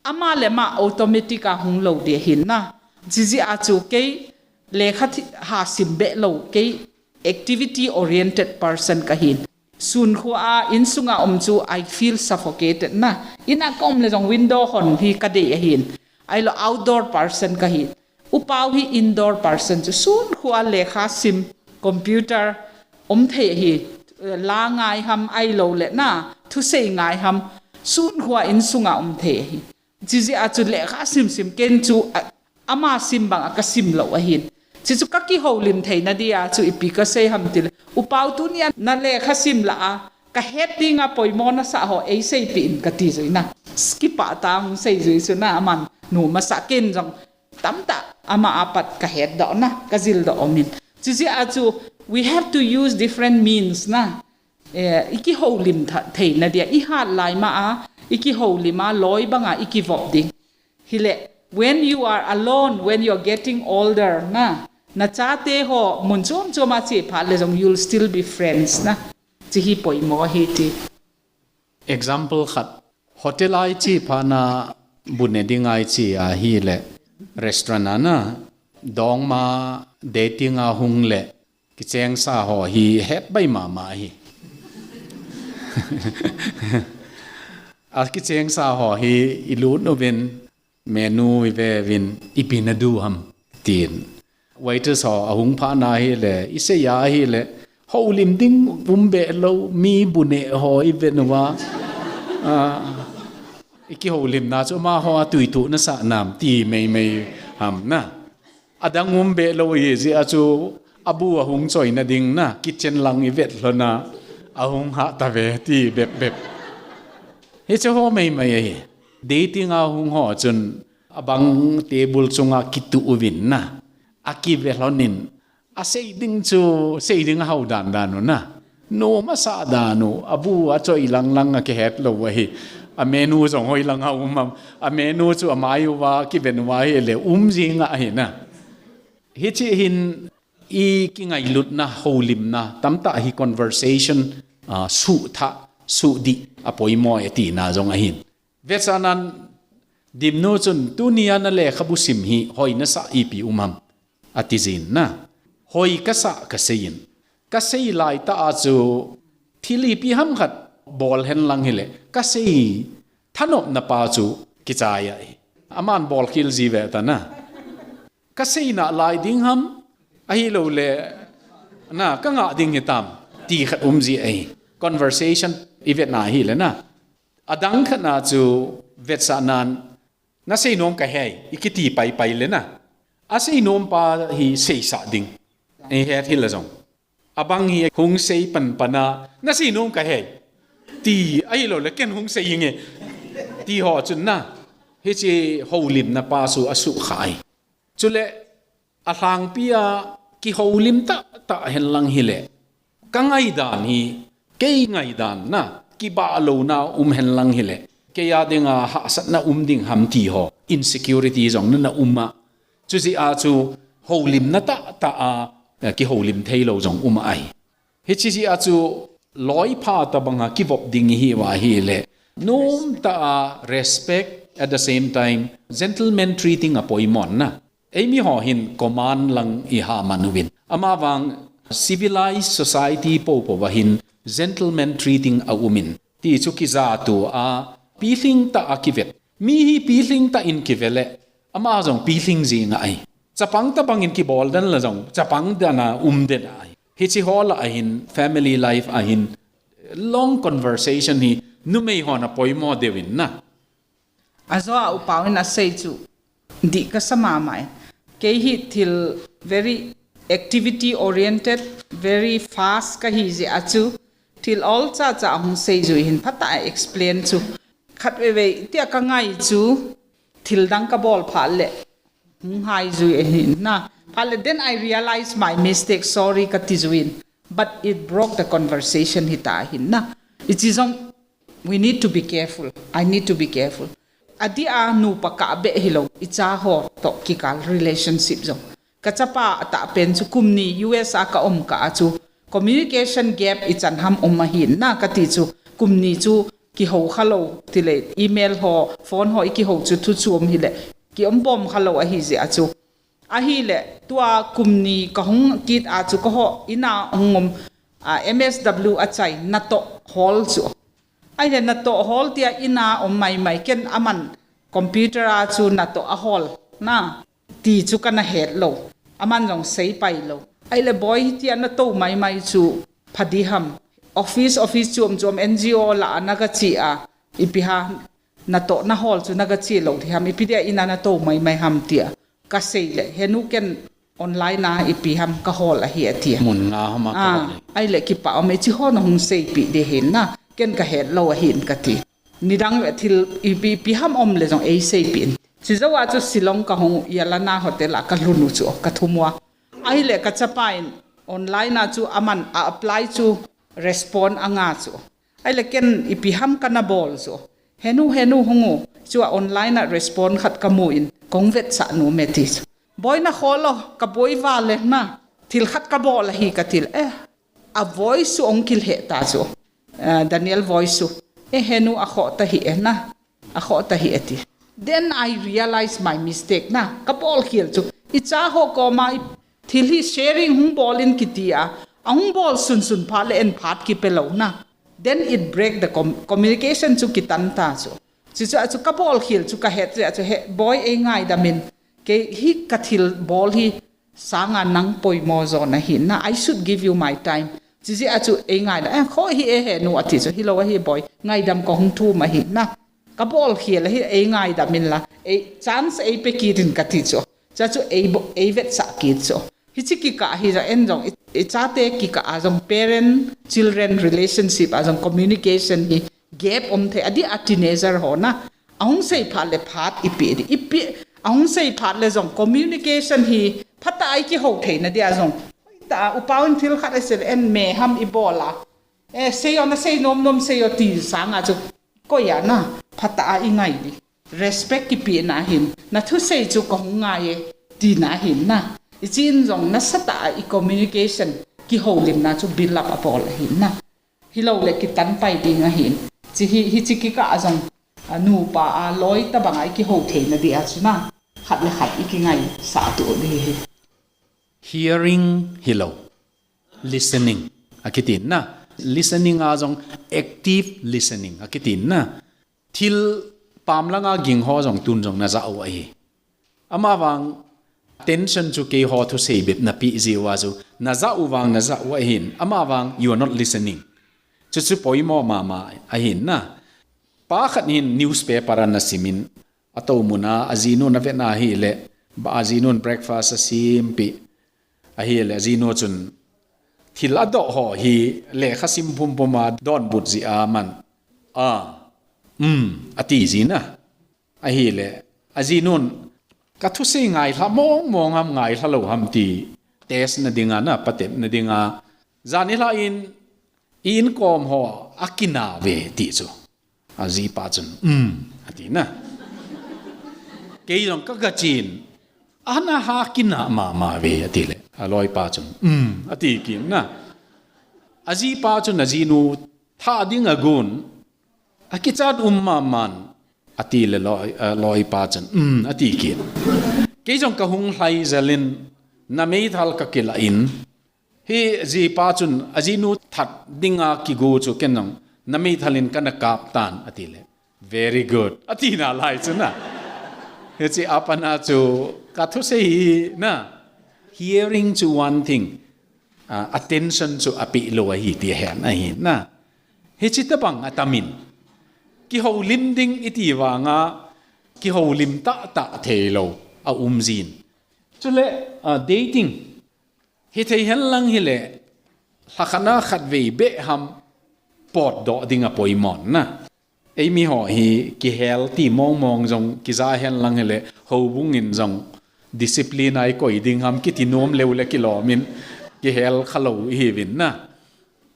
Ama le ama automatic a hung lou di ahin na. Chijeh a chu kei lekha thi-, ha sim beh lou, kei activity oriented person kahin. Sun khua a insunga um chu I feel suffocated na. Ina ka um le jong window hon hi kadei ahin. Ahilou outdoor person kahin. Upau hi indoor person chu sun khua lekha sim, computer, um thei ahi, la ngai ham ahilou le na, thusei ngai ham, sun khua insunga um thei ahi. Chijeh a chu lekha sim sim ken chu a, ama sim bang a kasim lou ahin. Chuchu kakihoulim theina dia chu ipi kasei ham tile. Upau tunia na lekha sim lah a, kahet dinga poimo nasah ho eiseipeh in kati jui na. Skipah ta hung sei jui chu na aman nu masa ken jong. Tamtah ama apat kahetdoh na, kajildoh umin. Chijeh a chu, we have to use different means na. Eh, ikihoulim tha-, theina dia, ihat lai ma a, ikihoulim a, loi banga, ikivop ding. Hile, when you are alone, when you are getting older na, nachate ho, mun chom chom a che phat le jong, you'll still be friends na. Hiche hi poimo ahi ti. Example khat, hotel a iche phat na bu ne ding a iche ahile, restaurant a na, dongma dating a hung le, kichengsa ho hi het bai mama ahi. A kichengsa ho hi ilut uvin, menu ive uvin, ipi nadu ham, tin. Waitress ho ahung phat na ahile, isei a ahile, houlim ding um beh lou, mi bu ne ho ive uva. Ah, ikihoulimna chu amaho a tui tuh nasah nam, ti meimei ham na. Adang um beh lou ahi jeh a chu, abu ahung choina ding na, kitchen lang ivet lhon a, ahung hah tave, ti bep bep. Hiche ho meimei ahi. Dating a hung ho chun, abang table chunga kituh uvin na, akive lhon in, asei ding chu, sei ding ahao dan dan u na. Nom asah dan u, abu achoi lang lang a kihet lou ahi. A menu jong hoi lang a um am. A menu chu amai uva, kiven uva ahile, um jing ahi na. Hiche hin ikingailutna, houlimna, tamtah hi conversation, ah, suhtha, suhdih, apoimo e tina jong ahin. Vetsahnan, Dimnu chun, tunia na lekhabu sim hi, hoi nasah ipi um am. Ati jin na. Hoi kasah kasei in. Kasei lai tah a chu thil ipi ham khat bol hen lang hile. Kasei thanopna pa chu kichai ahi. Aman bol khel ji ve ta na. Kasei nalai ding ham ahilou le na kangah ding hitam ti khat um ji ahi. Conversation ivet na hile na. Adang khat na chu vetsahnan Nasei nom kahe, ikiti paipai le na. Asei nom pa hi seisah ding. Eihet hile jong. Abang hi hung sei panpan a, nasei nom kahe. Ti ahilou le ken hung sei inge. Ti ho chun na. Hiche houlimna pa chu asukha ahi. Chule alhangpi a kihoulim tahtah hen lang hile. Ka ngaidan hi, kei ngaidan na, kibah louna um hen lang hile. Kei a dinga hahsatna um ding ham ti ho, insecurity jong na na um a. Chujeh a chu houlimna tahtah a, eh, kihoulim theilou jong um ahi. Hiche jeh a chu loipha tabanga kivop ding ihi uva ahile. Nomtah a respect at the same time, gentleman treating apoimo na. Eimi ho hin command lang iha man uvin. Amavang civilized society popo va hin gentleman treating aumin. Ti chu kijatu a Pilhing tah a kivet. Mi hi pilhing tah in kive le, ama jong pilhing jing ahi. Chapang tabang in kibol den la jong, chapang dan a um den ahi. Hichi ho lah a hin, family life a hin, long conversation hi, numei hon apoimo deuh in na. Ajo a upa in asei chu, dih kasa mama e. Kei hi thil very activity oriented, very fast kahi jeh a chu, thil ol cha cha hung sei jui hin phatah a explain chu. Khatvei vei tia kangai chu, thil dang kabol phat le, hung hai jui ahin na. Phat le, then I realize my mistake, sorry kati jui in. But it broke the conversation hita ahin na. Hichi jong, we need to be careful. I need to be careful. Adih a nupa kah beh hilou, icha ho toh kikal relationship jong. Kachapa atahpen chu kum ni U S a kaum kah a chu communication gap ichan ham um ahin na kati chu, kum ni chu kihou khalou, tile email ho, phone ho ikihou chu thu chu um hile, kium bom khalou ahi jeh a chu. Ahile, tua kum ni kahung kit a chu kaho in a hung um, a, M S W achai natoh hol chu. Ahile natoh hol tia in a um maimai ken aman computer a chu natoh ahol na ti chu kana het lou. Aman jong sei pai lou. Ahile boi hitia nato maimai chu pha diham. Office, office chom chom N G O lah a nagache a. Ipi ham natoh nahol chu nagache lou diham. Ipi dia in a nato maimai ham tia. Kasei le, henu ken online a ipi ham kahol ahi atia. Mun nga ham a kahol ahi. Ahile kipa um e, hichi ho nahung seipeh ding ahin na. Ken kahet lou ahin kati. Nidang thil ipi, ipi ham um le jong eiseipeh in. Chujou a chu Shillong kahung u, Yalana Hotel a kalhun u chu, kathum u a. Ahile kachapa in online a chu aman a apply chu respond anga chu. Ahile ken ipi ham kana bol chu. Henu, henu hung u, chua online a respond khat kamu in, kahung vetsah nom e ti chu. Boi nahol o, kaboi val e na, thil khat kabol ahi kati le, eh, a voice chu hung kilheh ta chu. Ah, Daniel voice chu. Eh, henu akhoh ta hi e na, akhoh ta hi e ti. Then I realize my mistake na, kabol khel chu. Icha ho koma i Thil hi sharing hung bol in kiti a, ahung bol sunsun phat le en phat kipe lou na. Then it break the com-, communication chu kitan ta chu. Chuchu a chu kabol khel chu kahet chu a chu he, boi ei ngaidam in. Kei hi kathil bol hi sanga nang poimo jo nahi na. I should give you my time. Chuchu a chu ei ngaidam. Eh, kho hi e henu ati chu. Hilou ahi boi. Ngaidam kahung thum ahi na. Kabol khel ahi, ei ngaidam in la, ei chance eipe kit in kati chu. Chuchu ei bo-, ei vetsah kit chu. Hichi kikah hi jong en jong, i, ichate kikah a jong parent, children relationship a jong communication hi gap um thei, adih a teenager ho na. Ahung sei phat le phat ipi di, ipi, ahung sei phat le jong communication hi phatah a ikihou theina dia jong. Hoitah a, upa un thil khat asei le en me ham ibol a. Eh, sei o na sei nom nom sei o ti sanga chu. Koi a na, phatah a ingai di. Respect kipehna hin, nathusei chu kahung ngai e, tina hin na. Ichi in jong nasatah a i communication, kihoulimna chu build up abol ahin na. Hilou le kitan pai ding ahin. Chi hi, hichi kikah a jong, a, nupa a loi tabang a ikihou theina dia chu na. Khat le khat ikingaisah tu di hi. Hearing hilou. Listening akitin na. Listening a jong active listening akitin na. Thil pam langa ging ho jong tun jong najah u ahi. Amavang attention chu keiho thusei bep napeh jiu a chu najah u vang najah u ahin. Amavang you are not listening. Chuchu poimo mama ahin na. Pa khat hin newspaper ana sim in, atou mun a, ajinu na vet na hile, ba ajinun breakfast asem peh. Ahile, ajinu chun, thil adoh ho hi, lekha sim pumpum a donbut jeh a man. A, um, ati jin a. Ahile, ajinun, kathusei ngailha mong mong ham ngailha lou ham ti, test na ding a na, patep na ding a. Jan nilhah in, i inkom ho, akina ve ti chu. Ajipa chun, um, ati na. Kei jong kagachen, ana ha kina mama ve, ati le. Aloipa chun, um, ati kit na. Ajipa chun, ajinu, tha ding agon, akichat um maman, ati le loi, aloipa chun, um, ati kit. Kei jong kahung lhai jel in, nameithal kakilah in, Hi jipa chun ajinu that dinga kigo chu ken jong nameithal in kana kap tan ati le. Very good. Ati nalai chu na. Hiche a pat na chu ka thusei hi na. Hearing chu one thing. Uh, attention chu apeh lou ahi ti hen ahi na. Hiche tabang atamin. Kihoulim ding iti vanga, kihoulim tahtah theilou a um jin. Chule, uh, dating. Hithei henlang hile, lhakhat na khatvei beh ham potdoh ding apoimo na. Eimi ho hi kihel ti mongmong jong kija henlang hile, houbung in jong discipline a ikoi ding ham kiti nom leu le kilom in kihel khalou ihiuvin na.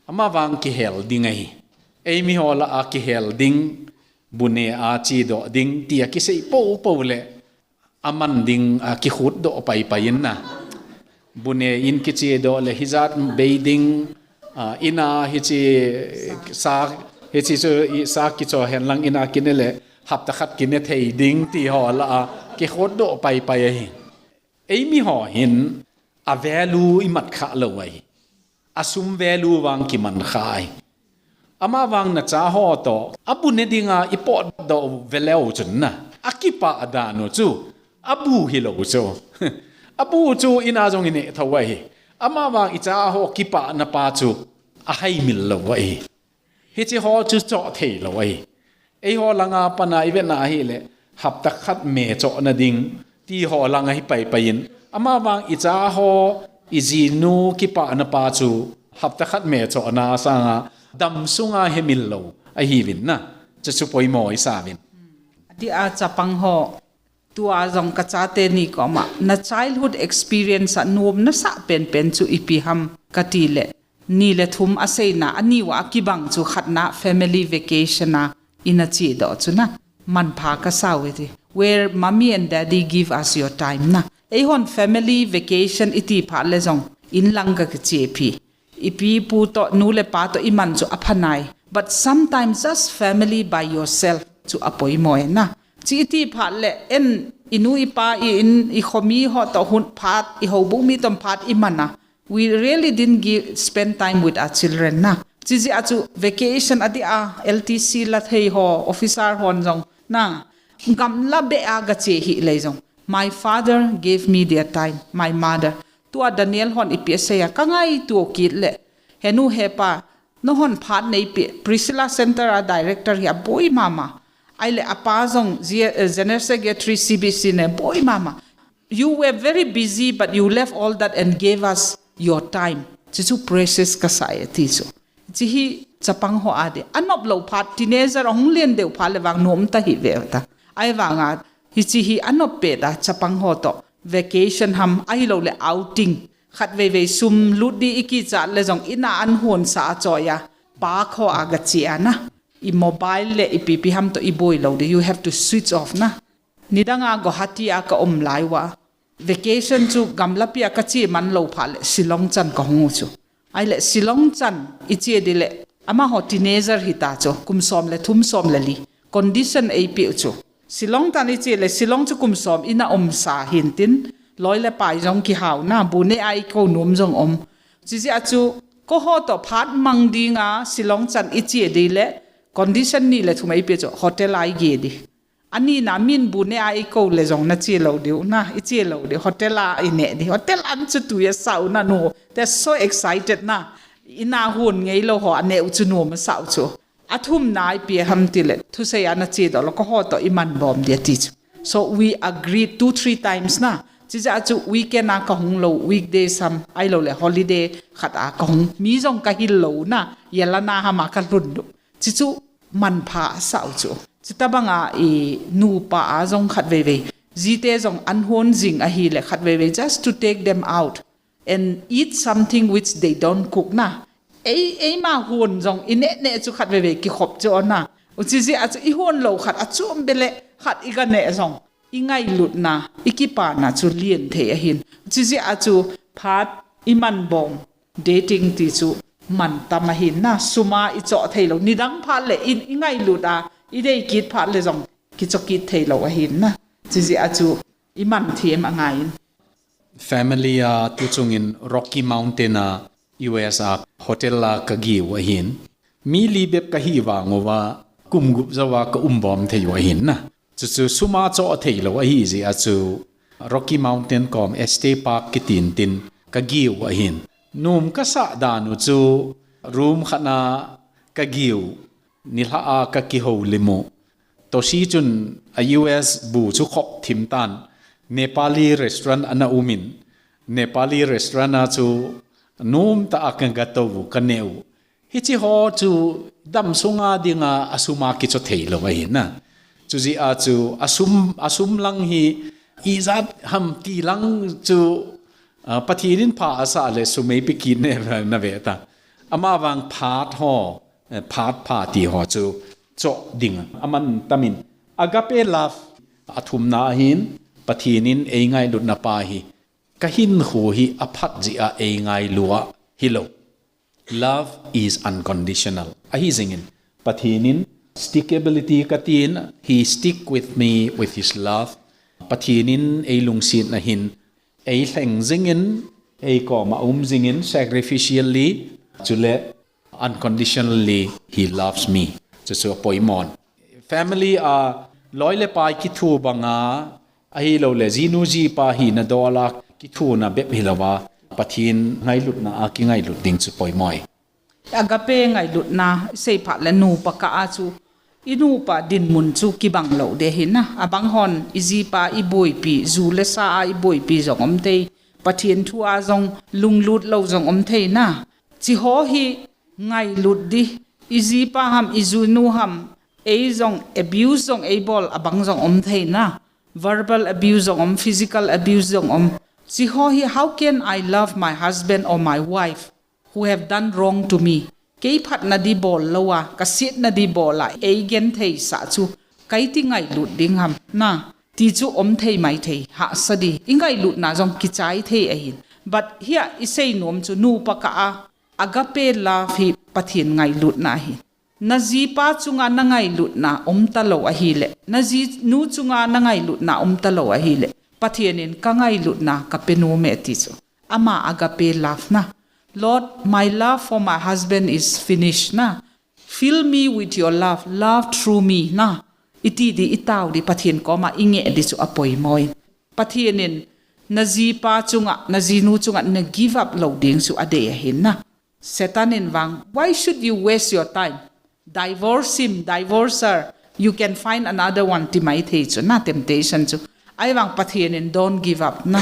Amavang kihel ding ahi. Eimi ho lah a kihel ding, bu ne a chedoh ding, tia kisei poupou le, aman ding, akikhutdoh paipai in na. Bu ne in kichedoh le hijat bei ding, a, ina hiche sa, hiche chu i sa kicho henlang ina kine le hapta khat kine thei ding ti ho lah a kikhutdoh paipai ahi. Eimi ho hin a value imat khalou ahi. Asum value vang kiman kha ahi. Amavang nacha ho toh, abu ne dinga ipotdoh veleu chun na. Akipah dan u chu, abu hilou chu. Abu chu ina jong ine thou ahi. Amavang icha ho kipah na pa chu, ahaimil lou ahi. Hiche ho chu choh theilou ahi. Eiho langa pat na ivet na ahile, hapta khat me chohna ding, ti ho langa hi paipai in. Amavang icha ho, ijinu kipah na pa chu, hapta khat me chohna sanga, dam sunga hemil lou ahiuvin na. Chuchu poimo isauvin. Ati a chapang ho, tua jong kachate ni koma, na childhood experience a nom nasah penpen chu ipi ham kati le, ni le thum aseina, ani uva akibang chu khatna family vacation a ina chedoh chu na, manpha kasau e ti. Where mommy and daddy give us your time na. Eihon family vacation iti phat le jong, inlang kakiche phi. Ipi ipu toh, nu le pa toh iman chu aphanai. But sometimes just family by yourself chu apoimo e na. Chi iti phat le en inu ipa i in ikhomi ho toh hun phat, ihoubung mi toh phat iman a. We really didn't give, spend time with our children na. Chijeh a chu vacation ati a L T C la thei ho, officer hon jong na. Gamla beh a gache hih lei jong. My father gave me their time, my mother. Tua Daniel hon ipi asei a, kangaito kit le. Henu hepa, nahon phat neipeh, Priscilla Center a director hi aboi mama. Ahile apa jong, G-, eh, General Secretary C B C ne, boi mama. You were very busy, but you left all that and gave us your time. Chuchu precious kasah e ti chu. Chi hi chapang ho a di. Anop lou phat, teenager ahung len deu phat le vang nom ta hi ve ta. Ahivanga, hichi hi anop pet a chapang ho toh. Vacation ham, ahilou le outing. Khat veivei sum lut di ikichat le jong ina an hon sa a choi a. Park ho a gache a na. I mobile le ipi ipi ham toh iboi lou di. You have to switch off na. Nidang a Guwahati a ka um lai uva. Vacation chu gamlapi a kache man lou phat le Shillong chan kahung u chu. Ahile Shillong chan iche di le amaho teenager hita chu kum som le thum som le li. Condition eipeh u chu. Shillong chan iche le Shillong chu kum som ina um sa hin tin loi le pai jong kihao na bu ne a ikou nom jong um. Chijeh a chu koho toh phat mang dinga Shillong chan iche di le condition ni le thum eipeh chu hotel a ige di. Ani na min bu ne a ikou le jong nache lou diu na, iche lou diu. Hotel a ine di. Hotel an chu tui asau na nu. They're so excited na. Ina hon ngei lou ho ane u chu nu masau chu. Athum na ipi ham ti le. Thusei a nache doh lou koho toh iman bom di ati chu. So we agreed two, three times na. Chijeh a chu weekend a kahung lou, weekday sam, ahilou le holiday khat a kahung. Mi jong kahil lou na. Yelana ham a kalhun lou. Chichu manpha asau chu. Chutobang a i nupa a jong khat veivei. Jite jong an hon jing ahile khat veivei. Just to take them out and eat something which they don't cook na. Ei, eima hon jong ine ne chu khat veivei kikhop chu na. Uchijeh a chu ihon lou khat achom bele khat iga ne jong. Ingailutna, ikipana chu lien thei ahin. Chijeh a chu phat iman bom. Dating ti chu mantam ahin na, suma ichoh thei lou. Nidang phat le in, ingailut a, idei kit phat le jong, kichoh kit thei lou ahin na. Chijeh a chu iman them angaiyin. Family a tuchung in Rocky Mountain a U S a hotel a kageu ahin. Mi li bep kahi vang uva, kum gup jouva ka um bom thei u ahin na. Chuchu sum a choh thei lou ahi jeh a chu Rocky Mountain kom Estes Park kitin tin ka giu ahin. Nom ka sah dan u chu room khat na ka giu, nilhah a ka kihoulim u. Toshi chun a U S bu chu khop thim tan, Nepali restaurant ana um in, Nepali restaurant a chu nom tah a ka ga tou u, ka neh u. Hichi ho chu dam sunga dinga a sum a kichoh thei lou ahi na. Chu jeh a chu a sum, a sum lang hi ijat ham ti lang chu, ah, Pathen in pha asah le sum eipe kit ne na ve ta. Ama vang phat ho, eh, phat pha ti ho chu choh ding a man tam in. Agape love a thumna ahin, Pathen in ei ngailutna pa hi ka hinkho hi a phat jeh a ei ngailu a hilou. Love is unconditional. Ahi jing in, Pathen in stickability ka tin, he stick with me with his love. Pathen in ei lungsetna hin ei lheng jing in, ei kom a um jing in sacrificially, chule unconditionally he loves me. Chuchu a poimo in. Family a loi le pai kitho banga, ahilou le jinu jipa hina dol a kithona bep hilou va, Pathen ngailutna a kingailut ding chu poimo e. Agape ngailutna i sei phat le nupa kah a chu i nupa dinmun chu kibang lou ding ahi na. Abang hon i jipa i boipi, ju le sa a i boipi jong um thei, Pathen thu a jong lunglut lou jong um thei na. Chi ho hi ngailut ding, i jipa ham, i jinu ham, ei jong abuse jong ei bol abang jong um thei na. Verbal abuse jong um, physical abuse jong um. Chi ho hi, how can I love my husband or my wife who have done wrong to me? Kei phatna ding bol lou a, ka setna ding bol a, ei genthei sah chu, ka iti ngailut ding ham na. Ti chu um thei mai thei, hahsa ding. I ngailutna jong kichai thei ahin. But hia i sei nom chu nupa kah a, agape love hi Pathen ngailutna ahi. Na jipa chunga na ngailutna um talou ahile, na jinu chunga na ngailutna um talou ahile, Pathen in ka ngailutna ka pe nom e ti chu. Ama agape love na. Lord, my love for my husband is finished na. Fill me with your love, love through me na. I ti ding, i tao ding, Pathen koma i ngeh ding chu a poimo in. Pathen in na jipa chunga, na jinu chunga na give up lou ding chu a dei ahin na. Satan in vang, why should you waste your time? Divorce him, divorce her. You can find another one, ti mai thei chu na, temptation chu. Ahivang Pathen in don't give up na.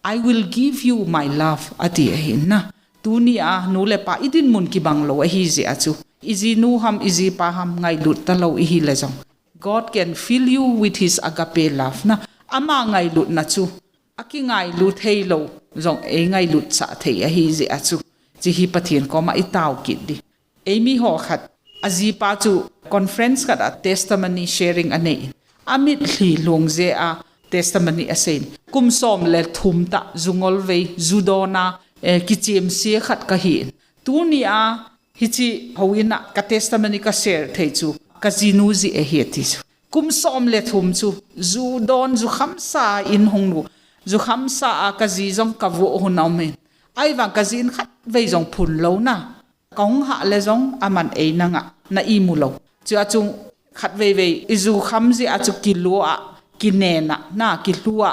I will give you my love, ati ahin na. Tuni a nu le pa i dinmun kibang lou ahi jeh a chu, i jinu ham, i jipa ham ngailut talou i hile jong, God can fill you with his agape love na. Ama ngailutna chu a kingailu thei lou jong ei ngailut sah thei ahi jeh a chu, chi hi Pathen koma i tao kit ding. Eimi ho khat, a jipa chu conference khat a testimony sharing a nei in, a mitlhi lhung jeh a testimony a sei in, kum som le thum tah ju ngolvei, ju don a, eh, kichem se khat ka hi in. Tuni a hichi houin a ka testimony ka share thei chu ka jinu jeh ahi ati chu. Kum som le thum chu ju don, ju khamsa in hung nu, ju khamsa a ka ji jong ka vo hun a um in. Ahivang ka ji in khatvei jong phun lou na. Ka hung hah le jong aman ei nanga na imu lou. Chu a chung khatvei vei i ju kham jeh a chu kilua, kinena, na kilua.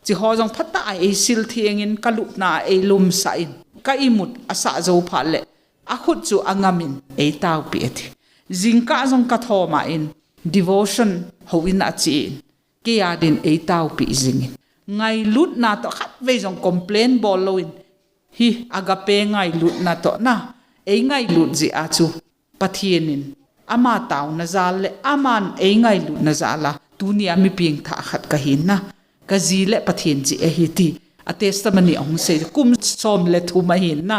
Chi ho jong phatah a ei sil theng in ka lupna a ei lumsah in. Ka imut a sah jou phat le a khut chu a ngam in ei taopi ati. Jingkah jong ka thom a in devotion houin a chi in. Kei a din ei taopi jing in. Ngailutna toh khatvei jong complain bol lou in. Hi agape ngailutna toh na. Ei ngailut jeh a chu Pathen in ama taona jal le aman ei ngailutna jal a tuni a mi pengthah khat ka hin na. Ka ji le Pathen jeh ahi ti a testimony a hung sei kum som le thum ahin na.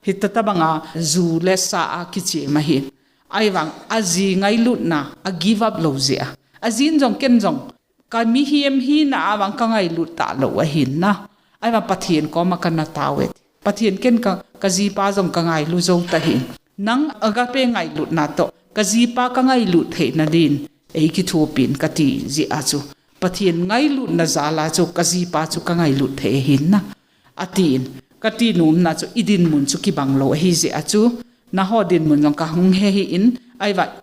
Hita tabanga ju le sa a kichem ahin. Ahivang a ji ngailutna a give up lou jeh a. A jin jong ken jong ka mihem hina a vang ka ngailut talou ahin na. Ahivang Pathen koma ka na tao e. Pathen ken ka, ka jipa jong ka ngailu jou tahih in. Nang agape ngailutna toh, ka jipa ka ngailut theina din, ei kithopi in ka ti jeh a chu. Pathen ngailutna jal a chu ka jipa chu ka ngailut thei ahin na. Ati in, ka ti nomna chu i dinmun chu kibang lou ahi jeh a chu. Nangho dinmun jong ka hung he hih in, ahivang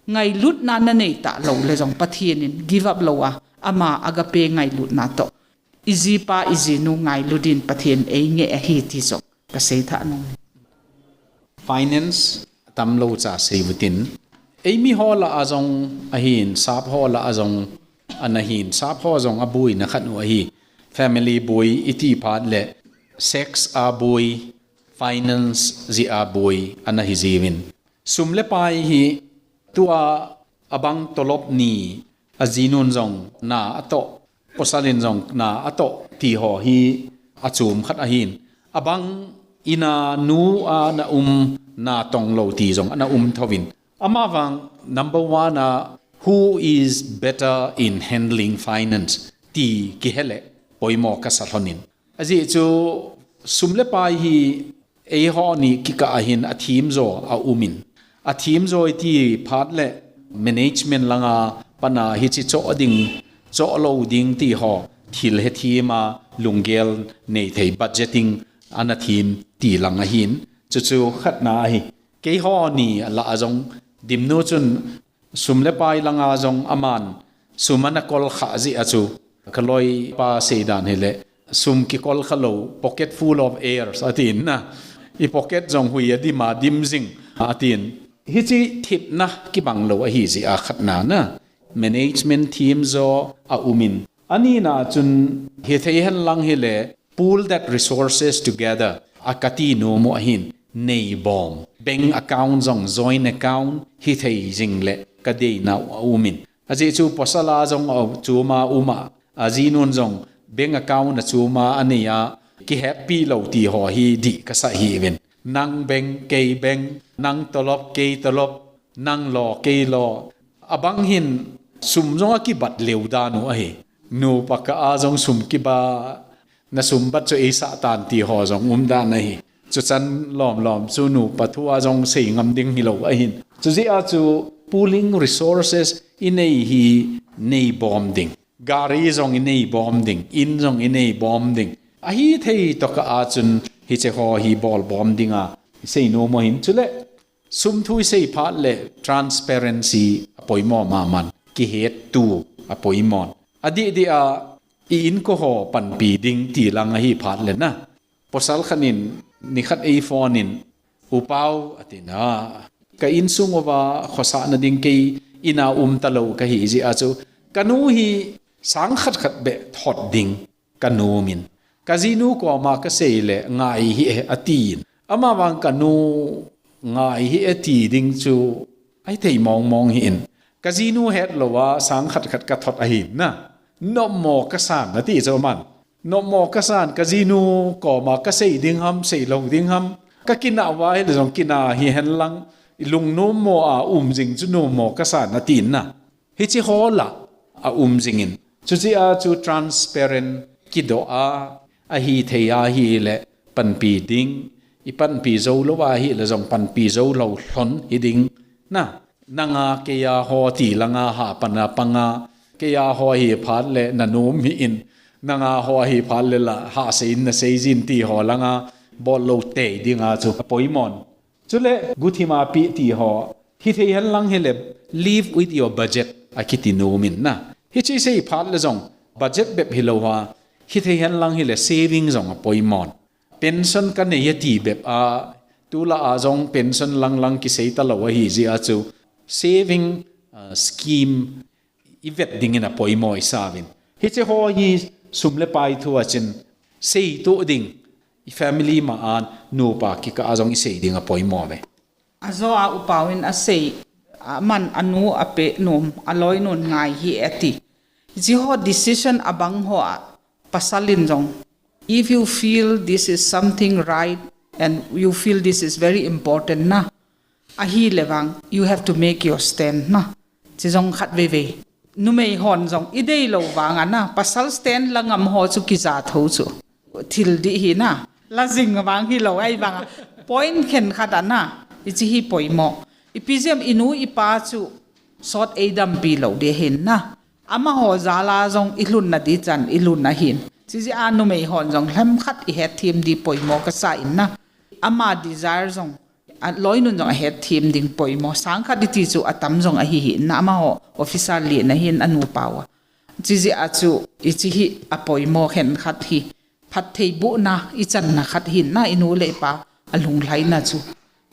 ngailutna na nei talou le jong Pathen in give up lou a, ama agape ngailutna toh ijipa ijinu ngailu din Pathen eingeh ahi ti jong kasei tha nom. Finance tamlou cha seivutin, eimi ho lah a jong ahin, sap ho lah a jong ana hin, sap ho jong abuina khat u ahi. Family bui iti phat le sex a bui, finance jeh a bui ana hi jiuvin. Sum le pai hi tua abang tolop ni, ajinun jong na atoh, pasal in jong na atoh ti ho hi achom khat ahin. Abang in a nu ana um, na tonglou ti jong ana um thouvin. Amavang number one a who is better in handling finance ti kihe le poimo kasa lhonin. Ajeh chu sum le pai hi eiho ni kikah a hin athemjo aumin. Athemjo iti phat le management langa pat a hiche choh ding, choh lou ding ti ho thil hethem a lunggel nei thei budgeting ana them ti lang ahin. Chuchu khatna ahi. Keiho ni lah a jong Dimnu chun sum le pai langa jong aman sum ana kolkhah jeh a chu, kaloipa seidan hile, sum kikolkha lou, pocket full of airs atin na. I pocket jong hui adim a dim jing atin. Hiche thepna kibang lou ahi jeh a khatna na. Management themjo aumin. Anina chun hithei henlang hile, pool that resources together a kati nom u ahin, neibom. Bank account jong joint account hithei jing le kadeina u aumin. Ajeh chu pasal a jong achom a um a, ajinun jong bank account achom a anei a, kihetpi lou ti ho hi dih kasa hiuvin. Nang bank, kei bank, nang tolop, kei tolop, nang lo, kei lo. Abang hin sum jong akibat leu dan u ahi. Nupa kah a jong sum kibat, na sum bat chu eisah tan ti ho jong um dan ahi. Chuchan lom lom chu nupa thu a jong sei ngam ding hilou ahin. Chujeh a chu pooling resources inei hi neibom ding. Gari jong ineibom ding, in jong ineibom ding. Ahithei tokah a chun hiche ho hi bolbom dinga isei nom u ahin. Chule sum thu isei phat le transparency apoimo maman, kihettu apoimon. Adih dih a i inko ho panpi ding ti lang ahi phat le na, pasal khat in nikhat eiphone in, U Pau, atin a, ka insung uva khosahna ding kei in a um talou kahi jeh a chu, kanu hi sang khat khat beh thot ding kanom in, kajinu koma kasei le ngai hih e atin. Amavang kanu ngai hih e ti ding chu ahithei mong mong hih in. Kajinu hetlou a sang khat khat kathot ahin na. Nopmo kasan ati chu aman. Nopmo kasan, kajinu koma kasei ding ham, seilou ding ham. Kakinah uva hile jong kinah hihen lang, ilung nommo a um jing chu nopmo kasan atin na. Hiche ho lah a um jingin. Chujeh a chu transparent kidoh a, ahithei ahile panpi ding, ipanpi jou lou ahile jong panpi jou lou lhon hiding na. Nanga keia ho ti langa ha pan a panga, keia ho hi phat le nanom hih in, nanga ho hi phat le la ha sei in nasei jin ti ho langa bol lou tei dinga chu apoimon. Chule guthima pi ti ho, hithei henlang hile live with your budget akiti nom in na. Hiche sei phat le jong budget bep hilou a, hithei henlang hile saving jong apoimon. Pension kanei ati bep a, tulai a jong pension lang lang kisei talou ahi jeh a chu saving, ah, scheme ivet dingin apoimo isauvin. Hiche ho hi sum le pai thu a chun seitoh ding, i family ma a nupa kikah a jong isei ding apoimo ve. Ajo a U Pau in asei, aman anu apeh nom, aloinun ngai hih e ati. Hiche ho decision abang ho a pasal in jong, if you feel this is something right and you feel this is very important na, ahile vang, you have to make your stand na. Chi jong khat veve. Numei hon jong ideilou vang a na, pasal stand la ngam ho chu kija tho chu. Thil dih hi na. La jing vang hilou ahi vang a. Point khen khat a na. Hiche hi poimo. Ipi jeh ham inu ipa chu sot eidampi lou ding ahin na. Amaho jal a jong ilhun nadi chan ilhun ahin. Chujeh a numei hon jong lhemkhat ihetthem ding poimo kasa in na. Ama desire jong a loinun jong ahet them ding poimo. Sangkhat iti chu atam jong ahi hi, na amaho officer lien ahin anu pau a. Chijeh a chu ichi hi apoimo hen khat hi. Phattheibohna ichanna khat hin na inu le ipa alunglhaina chu.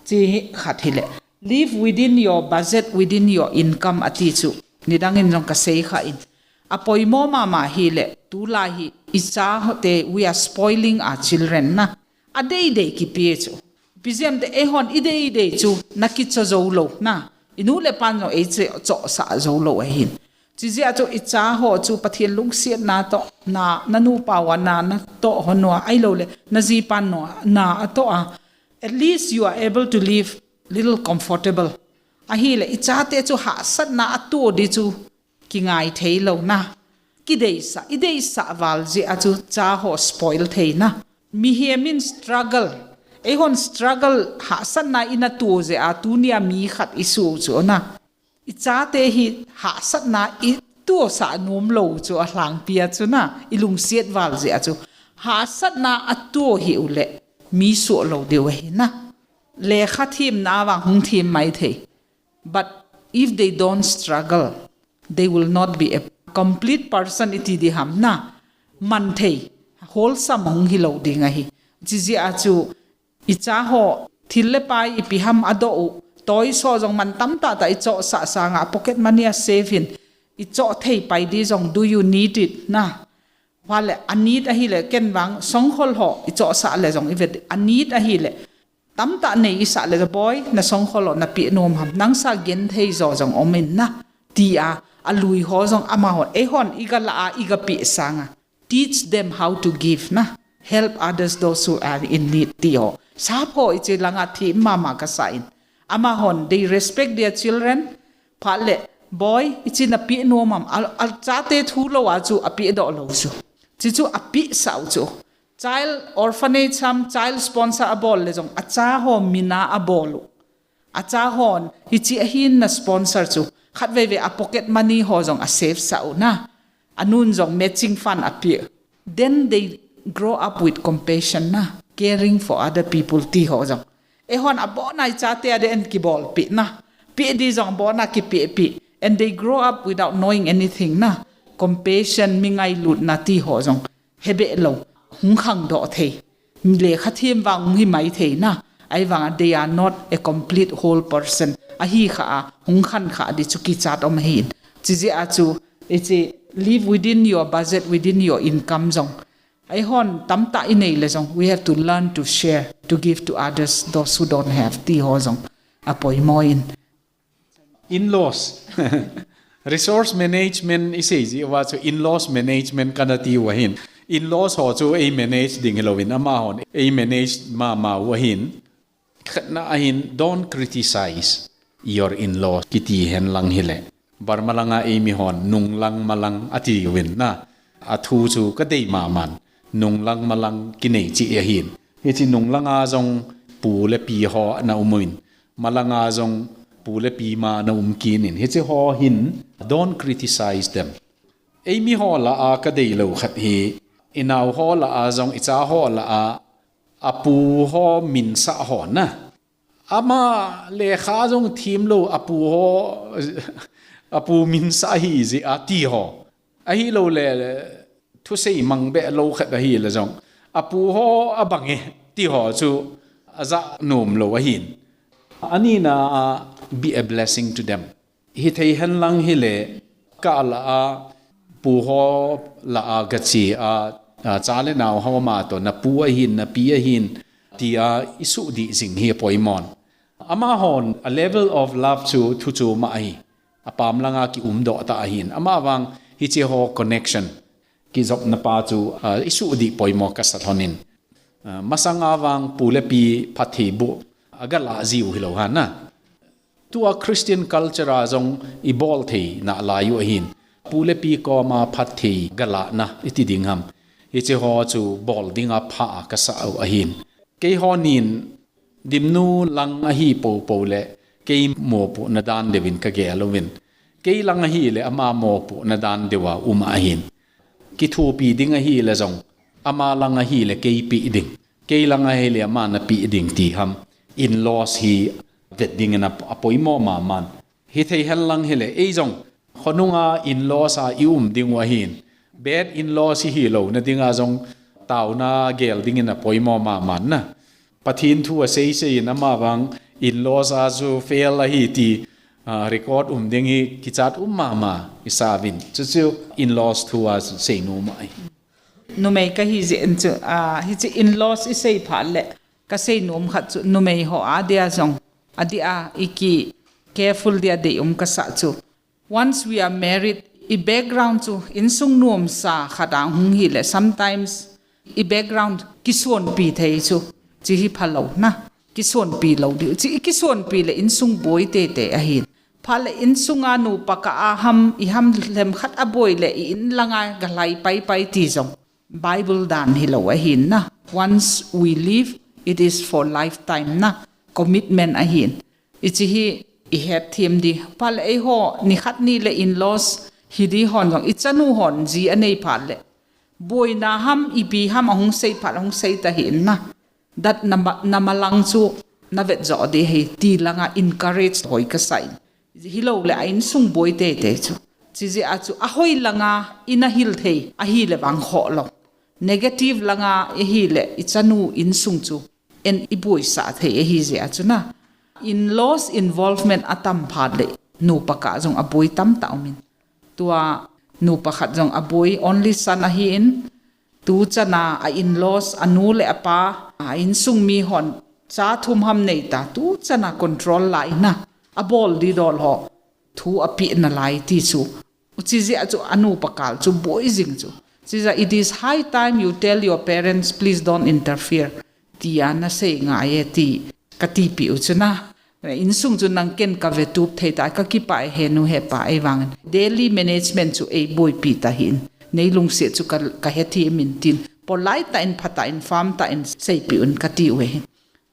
Chi hi khat hile. Live within your budget, within your income ati chu. Nidangin jong kasei kha in. Apoimo mama hile, tulai hi ichate, we are spoiling our children na. Adeidei kipe chu. Ipi jeh ham itile eihon ideidei chu nakicho jou lou na. Inu le ipan jong eichohsah jou lou ahin. Chijeh a chu ichaho chu Pathen lungsetna toh, na, nanu pau a na, natoh hon uva, ahilouleh, najipan nu a, na atoh a. At least you are able to live little comfortable. Ahile, ichate chu hahsatna ato di chu kingai thei lou na. Kideisah, ideisah val jeh a chu chaho spoil thei na. Mihem in struggle. Eihon struggle hahsatna inato jeh a tunia mi khat isu chu na. Ichate hi hahsatna itohsah nom lou chu alhangpi a chu na. Ilungset val jeh a chu. Hahsatna ato hih uleh mi soh lou diu ahi na. Lekha themna vang hung them mai thei. But if they don't struggle, they will not be a complete person iti di ham na. Man thei, wholesome hung hilou ding ahi. Chijeh a chu ichaho thil le pai ipi ham adoh u. Toys ho jong man tamtah tah ichohsah sanga pocket money a save in. Ichoh thei pai di jong, do you need it na. Vale, a need ahile, ken vang songkhol ho ichohsah le jong ivet, a need ahile. Tamtah nei isah le, boy, na songkhol ho napeh nom ham, nangsa genthei jo jong um in na. Tia, alui ho jong amahon, eihon igalah a igapeh sanga. Teach them how to give na. Help others, those who are in need, ti ho. Sap ho ichi langa themma ma kasah in. Amahon, they respect their children. Phat le, boy, ichi napeh nom ham, a, achate thu lou a chu apeh doh lou chu. Chi chu apeh sah u chu. Child orphanage ham, child sponsor abol le jong, achaho mina abol u. Achahon, hichi ahin na sponsor chu. Khatvei vei a pocket money ho jong a save sah u na. Anun jong matching fund apeh. Then they grow up with compassion na, caring for other people ti ho jong. Eihon abona ichate a de en kibolpeh na. Peh di jong abona kipehpeh. And they grow up without knowing anything na. Compassion, mi ngailutna ti ho jong. Hebeh lou. Hung khangdoh thei. Lekha them vang hung hi mai thei na. Ahivanga they are not a complete whole person. Ahi kha a, hung khan kha di chu kichat um ahin. Chijeh a chu, ichi live within your budget, within your income jong. Eihon tamtah inei le jong, we have to learn to share, to give to others, those who don't have, ti ho jong. Apoimo in. In-laws. Resource management isei ji uva chu in-laws management kana ti u ahin. In-laws ho chu ei manage ding hilou in amahon ei manage mama u ahin. Khatna ahin, don't criticize your in-laws kiti hen lang hile. Burma langa eimi hon nunglang malang ati uvin na. Athu chu kadei maman. Nunglang malang kinei cheh ahin. Hichi nunglang a jong pu le pi ho ana um uvin. Malang a jong pu le pi ma ana um kit in. Hichi ho hin, don't criticize them. Eimi ho lah a kadei lou khat hi, inau ho lah a jong, icha ho lah a, apu ho minsah ho na. Ama lekha jong them lou, apu ho, apu minsah hi ji ati ho. Ahilouleh, thusei mang beh lou khat ahile jong. Apu ho abang e, ti ho chu aja nom lou ahin. Anina a, be a blessing to them. Hithei hen lang hile, ka lah a, pu ho lah a gache a, a, cha le nau ho ma toh, napu ahin, napi ahin, tia isuhdih jing hi apoimon. Amahon, a level of love chu thuchom ahi. Apam langa kiumdoh tah ahin. Amavang hiche ho connection. Kijopna pa chu, a, isuhdih poimo kasa lhonin. A, masanga vang pu le pi phattheiboh agalah jiu hilou hana. Tua Christian culture a jong ibol thei nalai u ahin. Pu le pi koma phatthei galahna iti ding ham. Hiche ho chu bol dinga pha a kasa u ahin. Keiho nin Dimnu lang ahi popo le, kei mopohna dan deuvin kagel uvin. Kei lang ahile ama mopohna dan deuva um ahin. Kithopi ding ahile jong, ama lang ahile kei peh ding. Kei lang ahile ama napeh ding ti ham. in-laws hi vet dingin a, apoimo maman. Hithei henlang hile, ei jong, khonunga in-laws a i um ding u ahin. Bad in-laws hi hilou, na dinga jong taona gel dingin apoimo maman na. Pathen thu asei sei in amavang in-laws a chu fail ahi ti, ah, record um ding hi kichat um mama i sa uvin. Chuchu in-laws thu a chu seinom ahi. Numei kahi jeh in chu, ah, hiche in-laws i sei phat le, ka seinom khat chu numei ho a dia jong, adia i ki careful dia deium kasa chu. Once we are married, i background chu insung nomsa khat a hung hile, sometimes i background kisonpi thei chu, chi hi phalou na, kisonpi lou di, chi i kisonpi le insung boi teitei ahin. Phat le insunga nupa kah a ham, i ham lhem khat aboi le i in langa galhai paipai ti jong Bible dan hilou ahin na. Once we live, it is for lifetime na. Commitment ahin. Hiche hi i hetthem di. Phat le eiho, nikhat ni le in-laws hi di hon jong, i chanu hon ji anei phat le, boina ham, ipi ham ahung sei phat, ahung sei tahih in na. Dat nama, namalang chu na vet jo di hi, ti langa encourage hoi kasa in. Hilou le a insung boi teitei chu. Chi jeh a chu ahoi langa i na hil thei, ahile vang khoh lou. Negative langa i hile i chanu insung chu en i boisah thei ahi jeh a chu na. In-laws involvement atam phat le nupa kah jong aboi tamtah umin. Tua nupa khat jong aboi, only son ahin. Tu chana a in-laws, anu le apa, a insung mi hon cha thum ham nei ta, tu chana control lai na. Abol di dol ho. Thu apeh nalai ti chu. Chi jeh a chu anupa kah chu boi jing chu. Chi jeh a, it is high time you tell your parents, please don't interfere. Tia na sei ngai e ti kati pi u chu na. Insung chu nang ken ka vetup thei ta, ka kipah e he nu he pa, ei vangin. Daily management chu ei boipi tahih in. Nei lungset chu ka, ka hethem in tin. Polite tah in, phatah in, firm tah in, seipi un kati u ahi.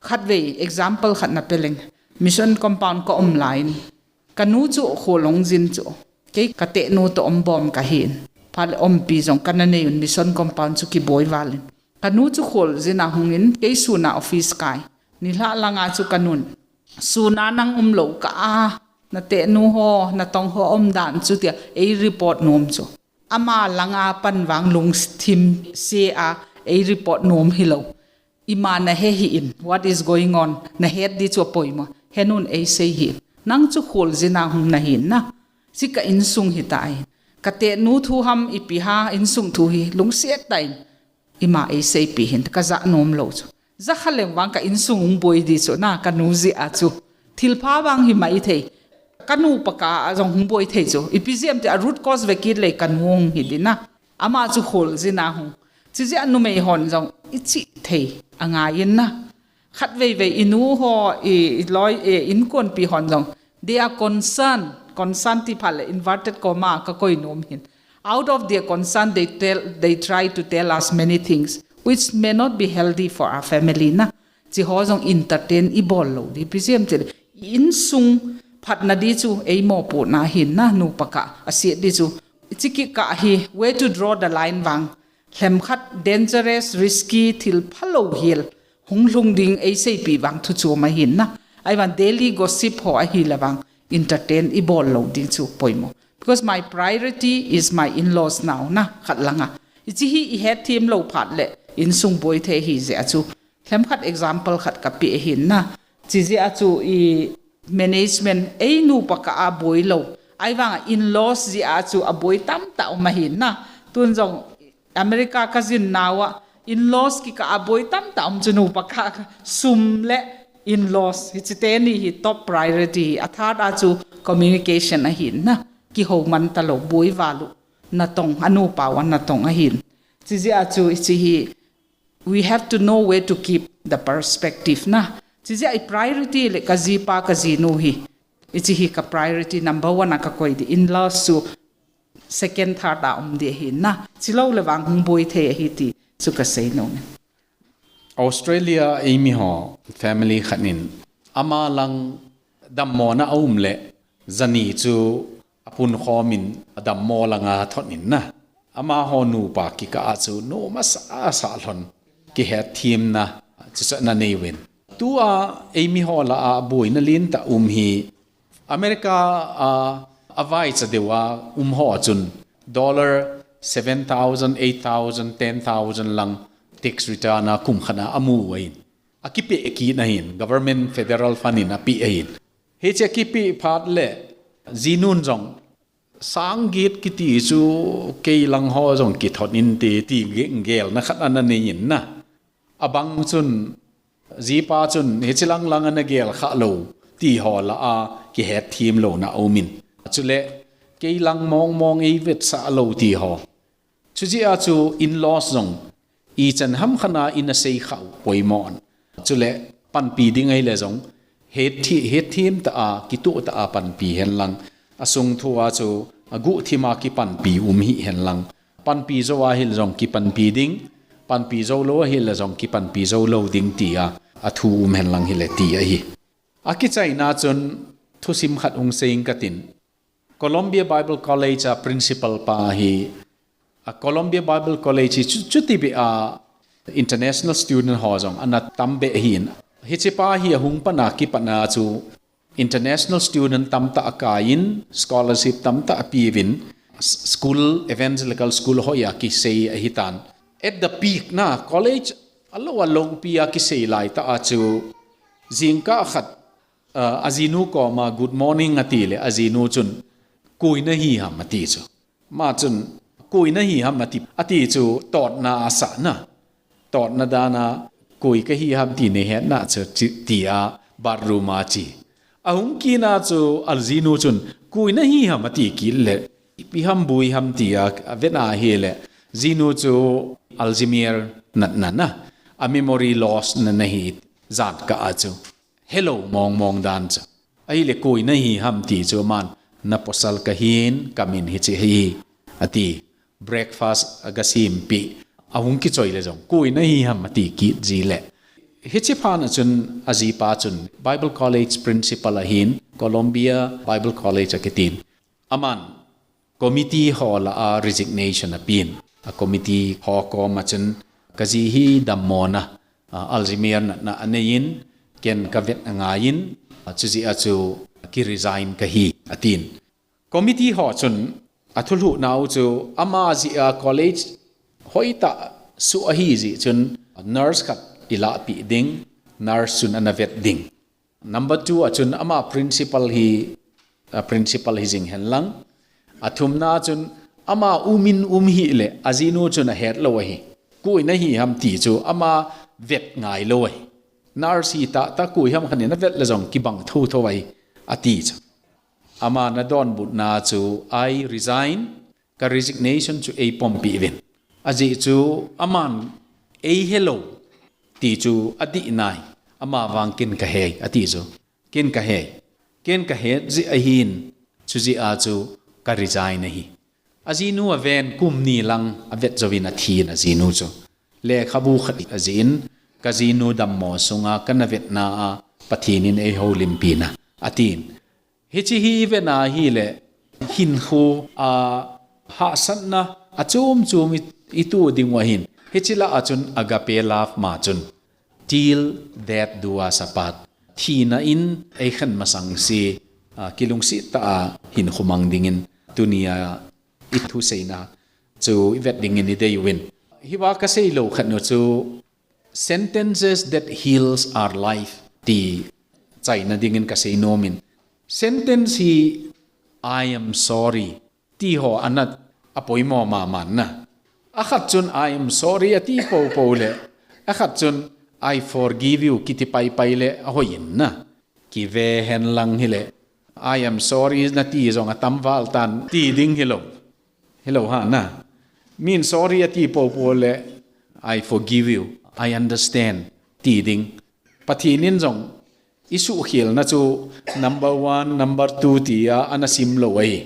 Khatvei example khat na pe leng. Mission compound ka um lai in. Ka nu chu khol hung jin chu. Kei ka tenu toh um bom kahin. Phat le umpi jong ka na nei un mission compound chu kiboi val in. Ka nu chu khol jin a hung in kei sun a office kai. Nilhah langa chu ka nun. Sun a nang um lou kah a. Na tenu ho, natong ho um dan chu tia ei report nom chu. Ama langa pan vang lungthim se a ei report nom hilou. Ima na he hih in, what is going on? Na het di chu apoimo. He nun ei sei hih in. Nang chu khol jin a hung nahin na. Chi ka insung hi ta in. Ka tenu thu ham ipi ha insung thu hi lungset tah in. Ima ei seipi hin ka ja nom lou chu. Ja kha leng vang ka insung hung boi di chu na ka nu jeh a chu. Thilpha vang hi mai thei. Ka nupa kah a jong hung boi thei chu. Ipi jeh ham ti a root cause ve kit le ka nu hung hi di na. Ama chu khol jin a hung. Chi jeh a numei hon jong i chi thei angai in na. Khatvei vei i nu ho i, i loi, i inkuanpi hon jong. They are concerned. Concerned ti phat le inverted comma ka koi nom hin. Out of their concern, they tell, they try to tell us many things which may not be healthy for our family na. Chi ho jong entertain i bol lou di. Ipi jeh ham ti le, i insung phatna di chu ei mopohna hin na nupa kah a set di chu. Chi kikah hi, where to draw the line vang. Lhem khat dangerous, risky, thil phalou hel. Hung lhung ding ei seipi vang thu chu ma hin na. Ahivang daily gossip ho ahile vang entertain i bol lou ding chu poimo. Because my priority is my in-laws now na, khat langa. Hichi hi i hetthem lou phat le insung boi thei ahi jeh a chu. Lhem khat example khat ka pe ahin na. Chi jeh a chu i management ei nupa kah a boi lou. Ahivang a in-laws jeh a chu aboi tamtah um ahin na. Tun jong America ka jin nauva, in-laws kikah a boi tamtah um chu nupa kah a sum le in-laws. Hichi teni hi top priority hi. A third a chu communication ahin na. Kiho man talou boi val u. Natong, anupa uva natong ahin. Chi jeh a chu hichi hi, we have to know where to keep the perspective na. Chi jeh a i priority le ka jipa ka jinu hi. Hichi hi ka priority number one a ka koi di. In-laws chu second, third a um di ahin na. Chi lou le vang hung boi thei ahi ti chu ka sei nom e. Australia eimi ho family khat in ama lang dammona a um le jani chu apun khom in adammo langa thot in na. Amaho nupa kikah a chu nom asa asa lhon kihetthem na chu chu ana nei uvin. Tua eimi ho lah a boina lentah um hi America a, a vaicha deuh a um ho chun dollar seven thousand, eight thousand, ten thousand lang tax return a kum khat a amu ahin. Akipeh kit ahin, government federal fund in apeh ahin. Hiche akipeh phat le jinun jong sang get kiti chu kei lang ho jong kithot inte ti ge-, gelna khat ana nei in na. Abang chun jipa chun hiche lang lang ana gel kha lou ti ho lah a kihet thim louna aumin. Chule kei lang mong mong eivetsah lou ti ho. Chujeh a chu in-laws jong ichan ham khat a ina sei kha u poimo in. Chule panpi ding ahile jong het thi-, het thim tah a, kitoh tah a panpi hen lang. Asung thu a chu aguh thim a kipanpi um hih hen lang. Panpi jou ahile jong kipanpi ding, panpi jou lou ahile jong kipanpi jou lou ding ti a, athu um hen lang hile ti ahi. Akichaina chun thusim khat hung sei ing katin. Columbia Bible College a principal pa hi, a Columbia Bible College hi chu, chuti beh a international student ho jong ana tam beh ahin. Hiche pa hi ahung pan a kipat a chu international student tamtah akaiyin, scholarship tamtah apeuvin, s-, school, evangelical school hoi a kisei ahitan. At the peak na, college alou alou pi a kisei lai tah a chu, jingkah khat, ah, ajinu koma good morning ati le, ajinu chun, "Koi nahi ham?" ati chu. Ama chun, "Koi nahi ham?" ati, ati chu totna asah na. Totna dan a, "Koi kahi ham ti nahet na chu," chi, ti a bathroom a chi. Ahung kit a chu ajinu chun, "Koi nahi ham?" ati kit le, "Ipi ham, boi ham?" ti a avet ahile, jinu chu Alzheimer natna na, a memory loss na, nahi jat kah a chu. Helou mong mong dan chu. Ahile, "Koi nahi ham?" ti chu aman, "Napasal kahin, kamin hiche hi," ati. "Breakfast aga sempeh." Ahung kichoi le jong, "Koi nahi ham?" ati kit ji le. Hiche phat a chun ajipa chun Bible College principal ahin, Columbia Bible College akitin. Aman committee ho lah a resignation apen. A committee ho koma chun, "Kaji hi dammona, a, Alzheimer natna aneiyin, ken kavet angaiyin, a, chujeh a chu kiresign kahi," atin. Committee ho chun athulhuh nau chu ama jeh a college hoitah suh ahi jeh chun nurse khat ilahpeh ding, nurse chun ana vet ding. Number two a chun ama principal hi, a principal hi jing hen lang. Athumna chun ama umin um hih le ajinu chun ahet lou ahi. "Koi nahi ham?" ti chu ama vet ngai lou ahi. "Nurse hi tah tah, koi ham khat in avet le jong kibang thotho ahi," ati chu. Ama nadonbutna chu, "I resign, ka resignation chu eipompi uvin. Ajeh chu aman eihelou ti chu adih nai, ama vang ken kahei," ati chu. "Ken kahei. Ken kahet jeh ahin, chujeh a chu ka resign ahi." Ajinu aven kum ni lang avet jouvin athin ajinu chu. Lekhabu khat ajih in, "Kajinu dammo sunga kana vetna a Pathen in eihoulimpi na," atin. Hiche hi ivet a ahile, hinkho a hahsatna achom chom i, ito ding u ahin. Hiche lah a chun agape love ma chun, "Till death do us apart." Thina in eikhen masang se, a, kilungset tah a hinkho mang dingin tunia ithuseina chu ivet dingin idei uvin. Hiva kasei lou khat nu chu, "Sentences that heals our life," ti chaina dingin kasei nomin. Sentence hi, "I am sorry," ti ho anat apoimo mama na. Akhat chun, "I am sorry," ati popo le, akhat chun, "I forgive you," kiti paipai le ahoiyin na. Kive hen lang hile, "I am sorry," nati jong atam val tan ti ding hilou. Hilou ha na. Min sorry ati popo le, "I forgive you, I understand," ti ding. Pathen in jong isuhkhelna chu number one, number two tia ana sim lou ahi.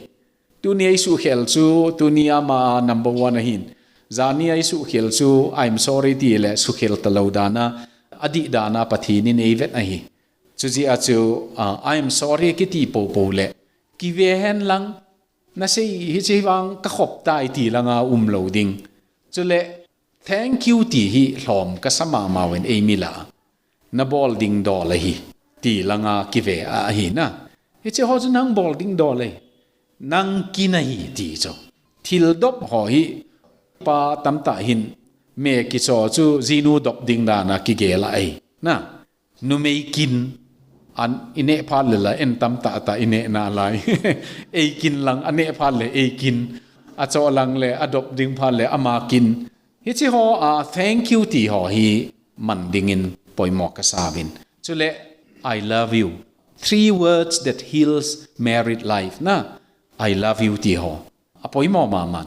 Tunia isuhkhel chu tunia ama number one ahin. Jania isuhkhel chu "I'm sorry" ti le suhkhel talou dan a, adih dan a Pathen in eivet ahi. Chujeh a chu, ah, "I'm sorry" kiti popo le, kive hen lang, "Nasei hiche vang kakhop tai," ti langa umlou ding. Chule, "Thank you" ti hi lhom kasa mama uvin eimi lah a. nabol ding dol ahi, ti langa kive ahi na. Hiche ho chu nang bol ding dol ahi. Nang kin ahi ti chu. Thil dop ho hi pa tamtah hin me kicho chu jinu dop ding dan a kigel ahi na. Numei kin an ineh phat le la en tamtah tah ineh nalai. Ei kin lang aneh phat le ei kin. Acho lang le adop ding phat le ama kin. Hiche ho a thank you ti ho hi man dingin poimo kasa uvin. Chule, I love you. Three words that heals married life na. I love you ti ho. Apoimo mama.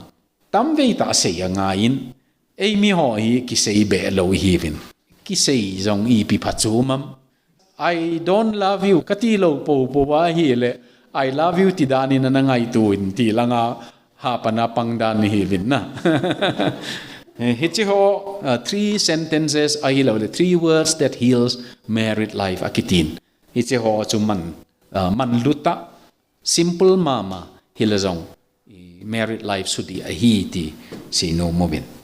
Tamvei tah sei angaiyin, eimi ho hi kisei be lou ihiuvin. Kisei jong ipi pha chu mam. I don't love you kati lou popo ahile, I love you ti dan in ana ngaito in ti langa hapan a pang dan ihiuvin na. Hiche ho, uh, three sentences ahilou le, three words that heals married life akitin. Hiche ho chu man, uh, manlu tah, simple mama hile jong, i married life sudih ahi ti seinom uvin.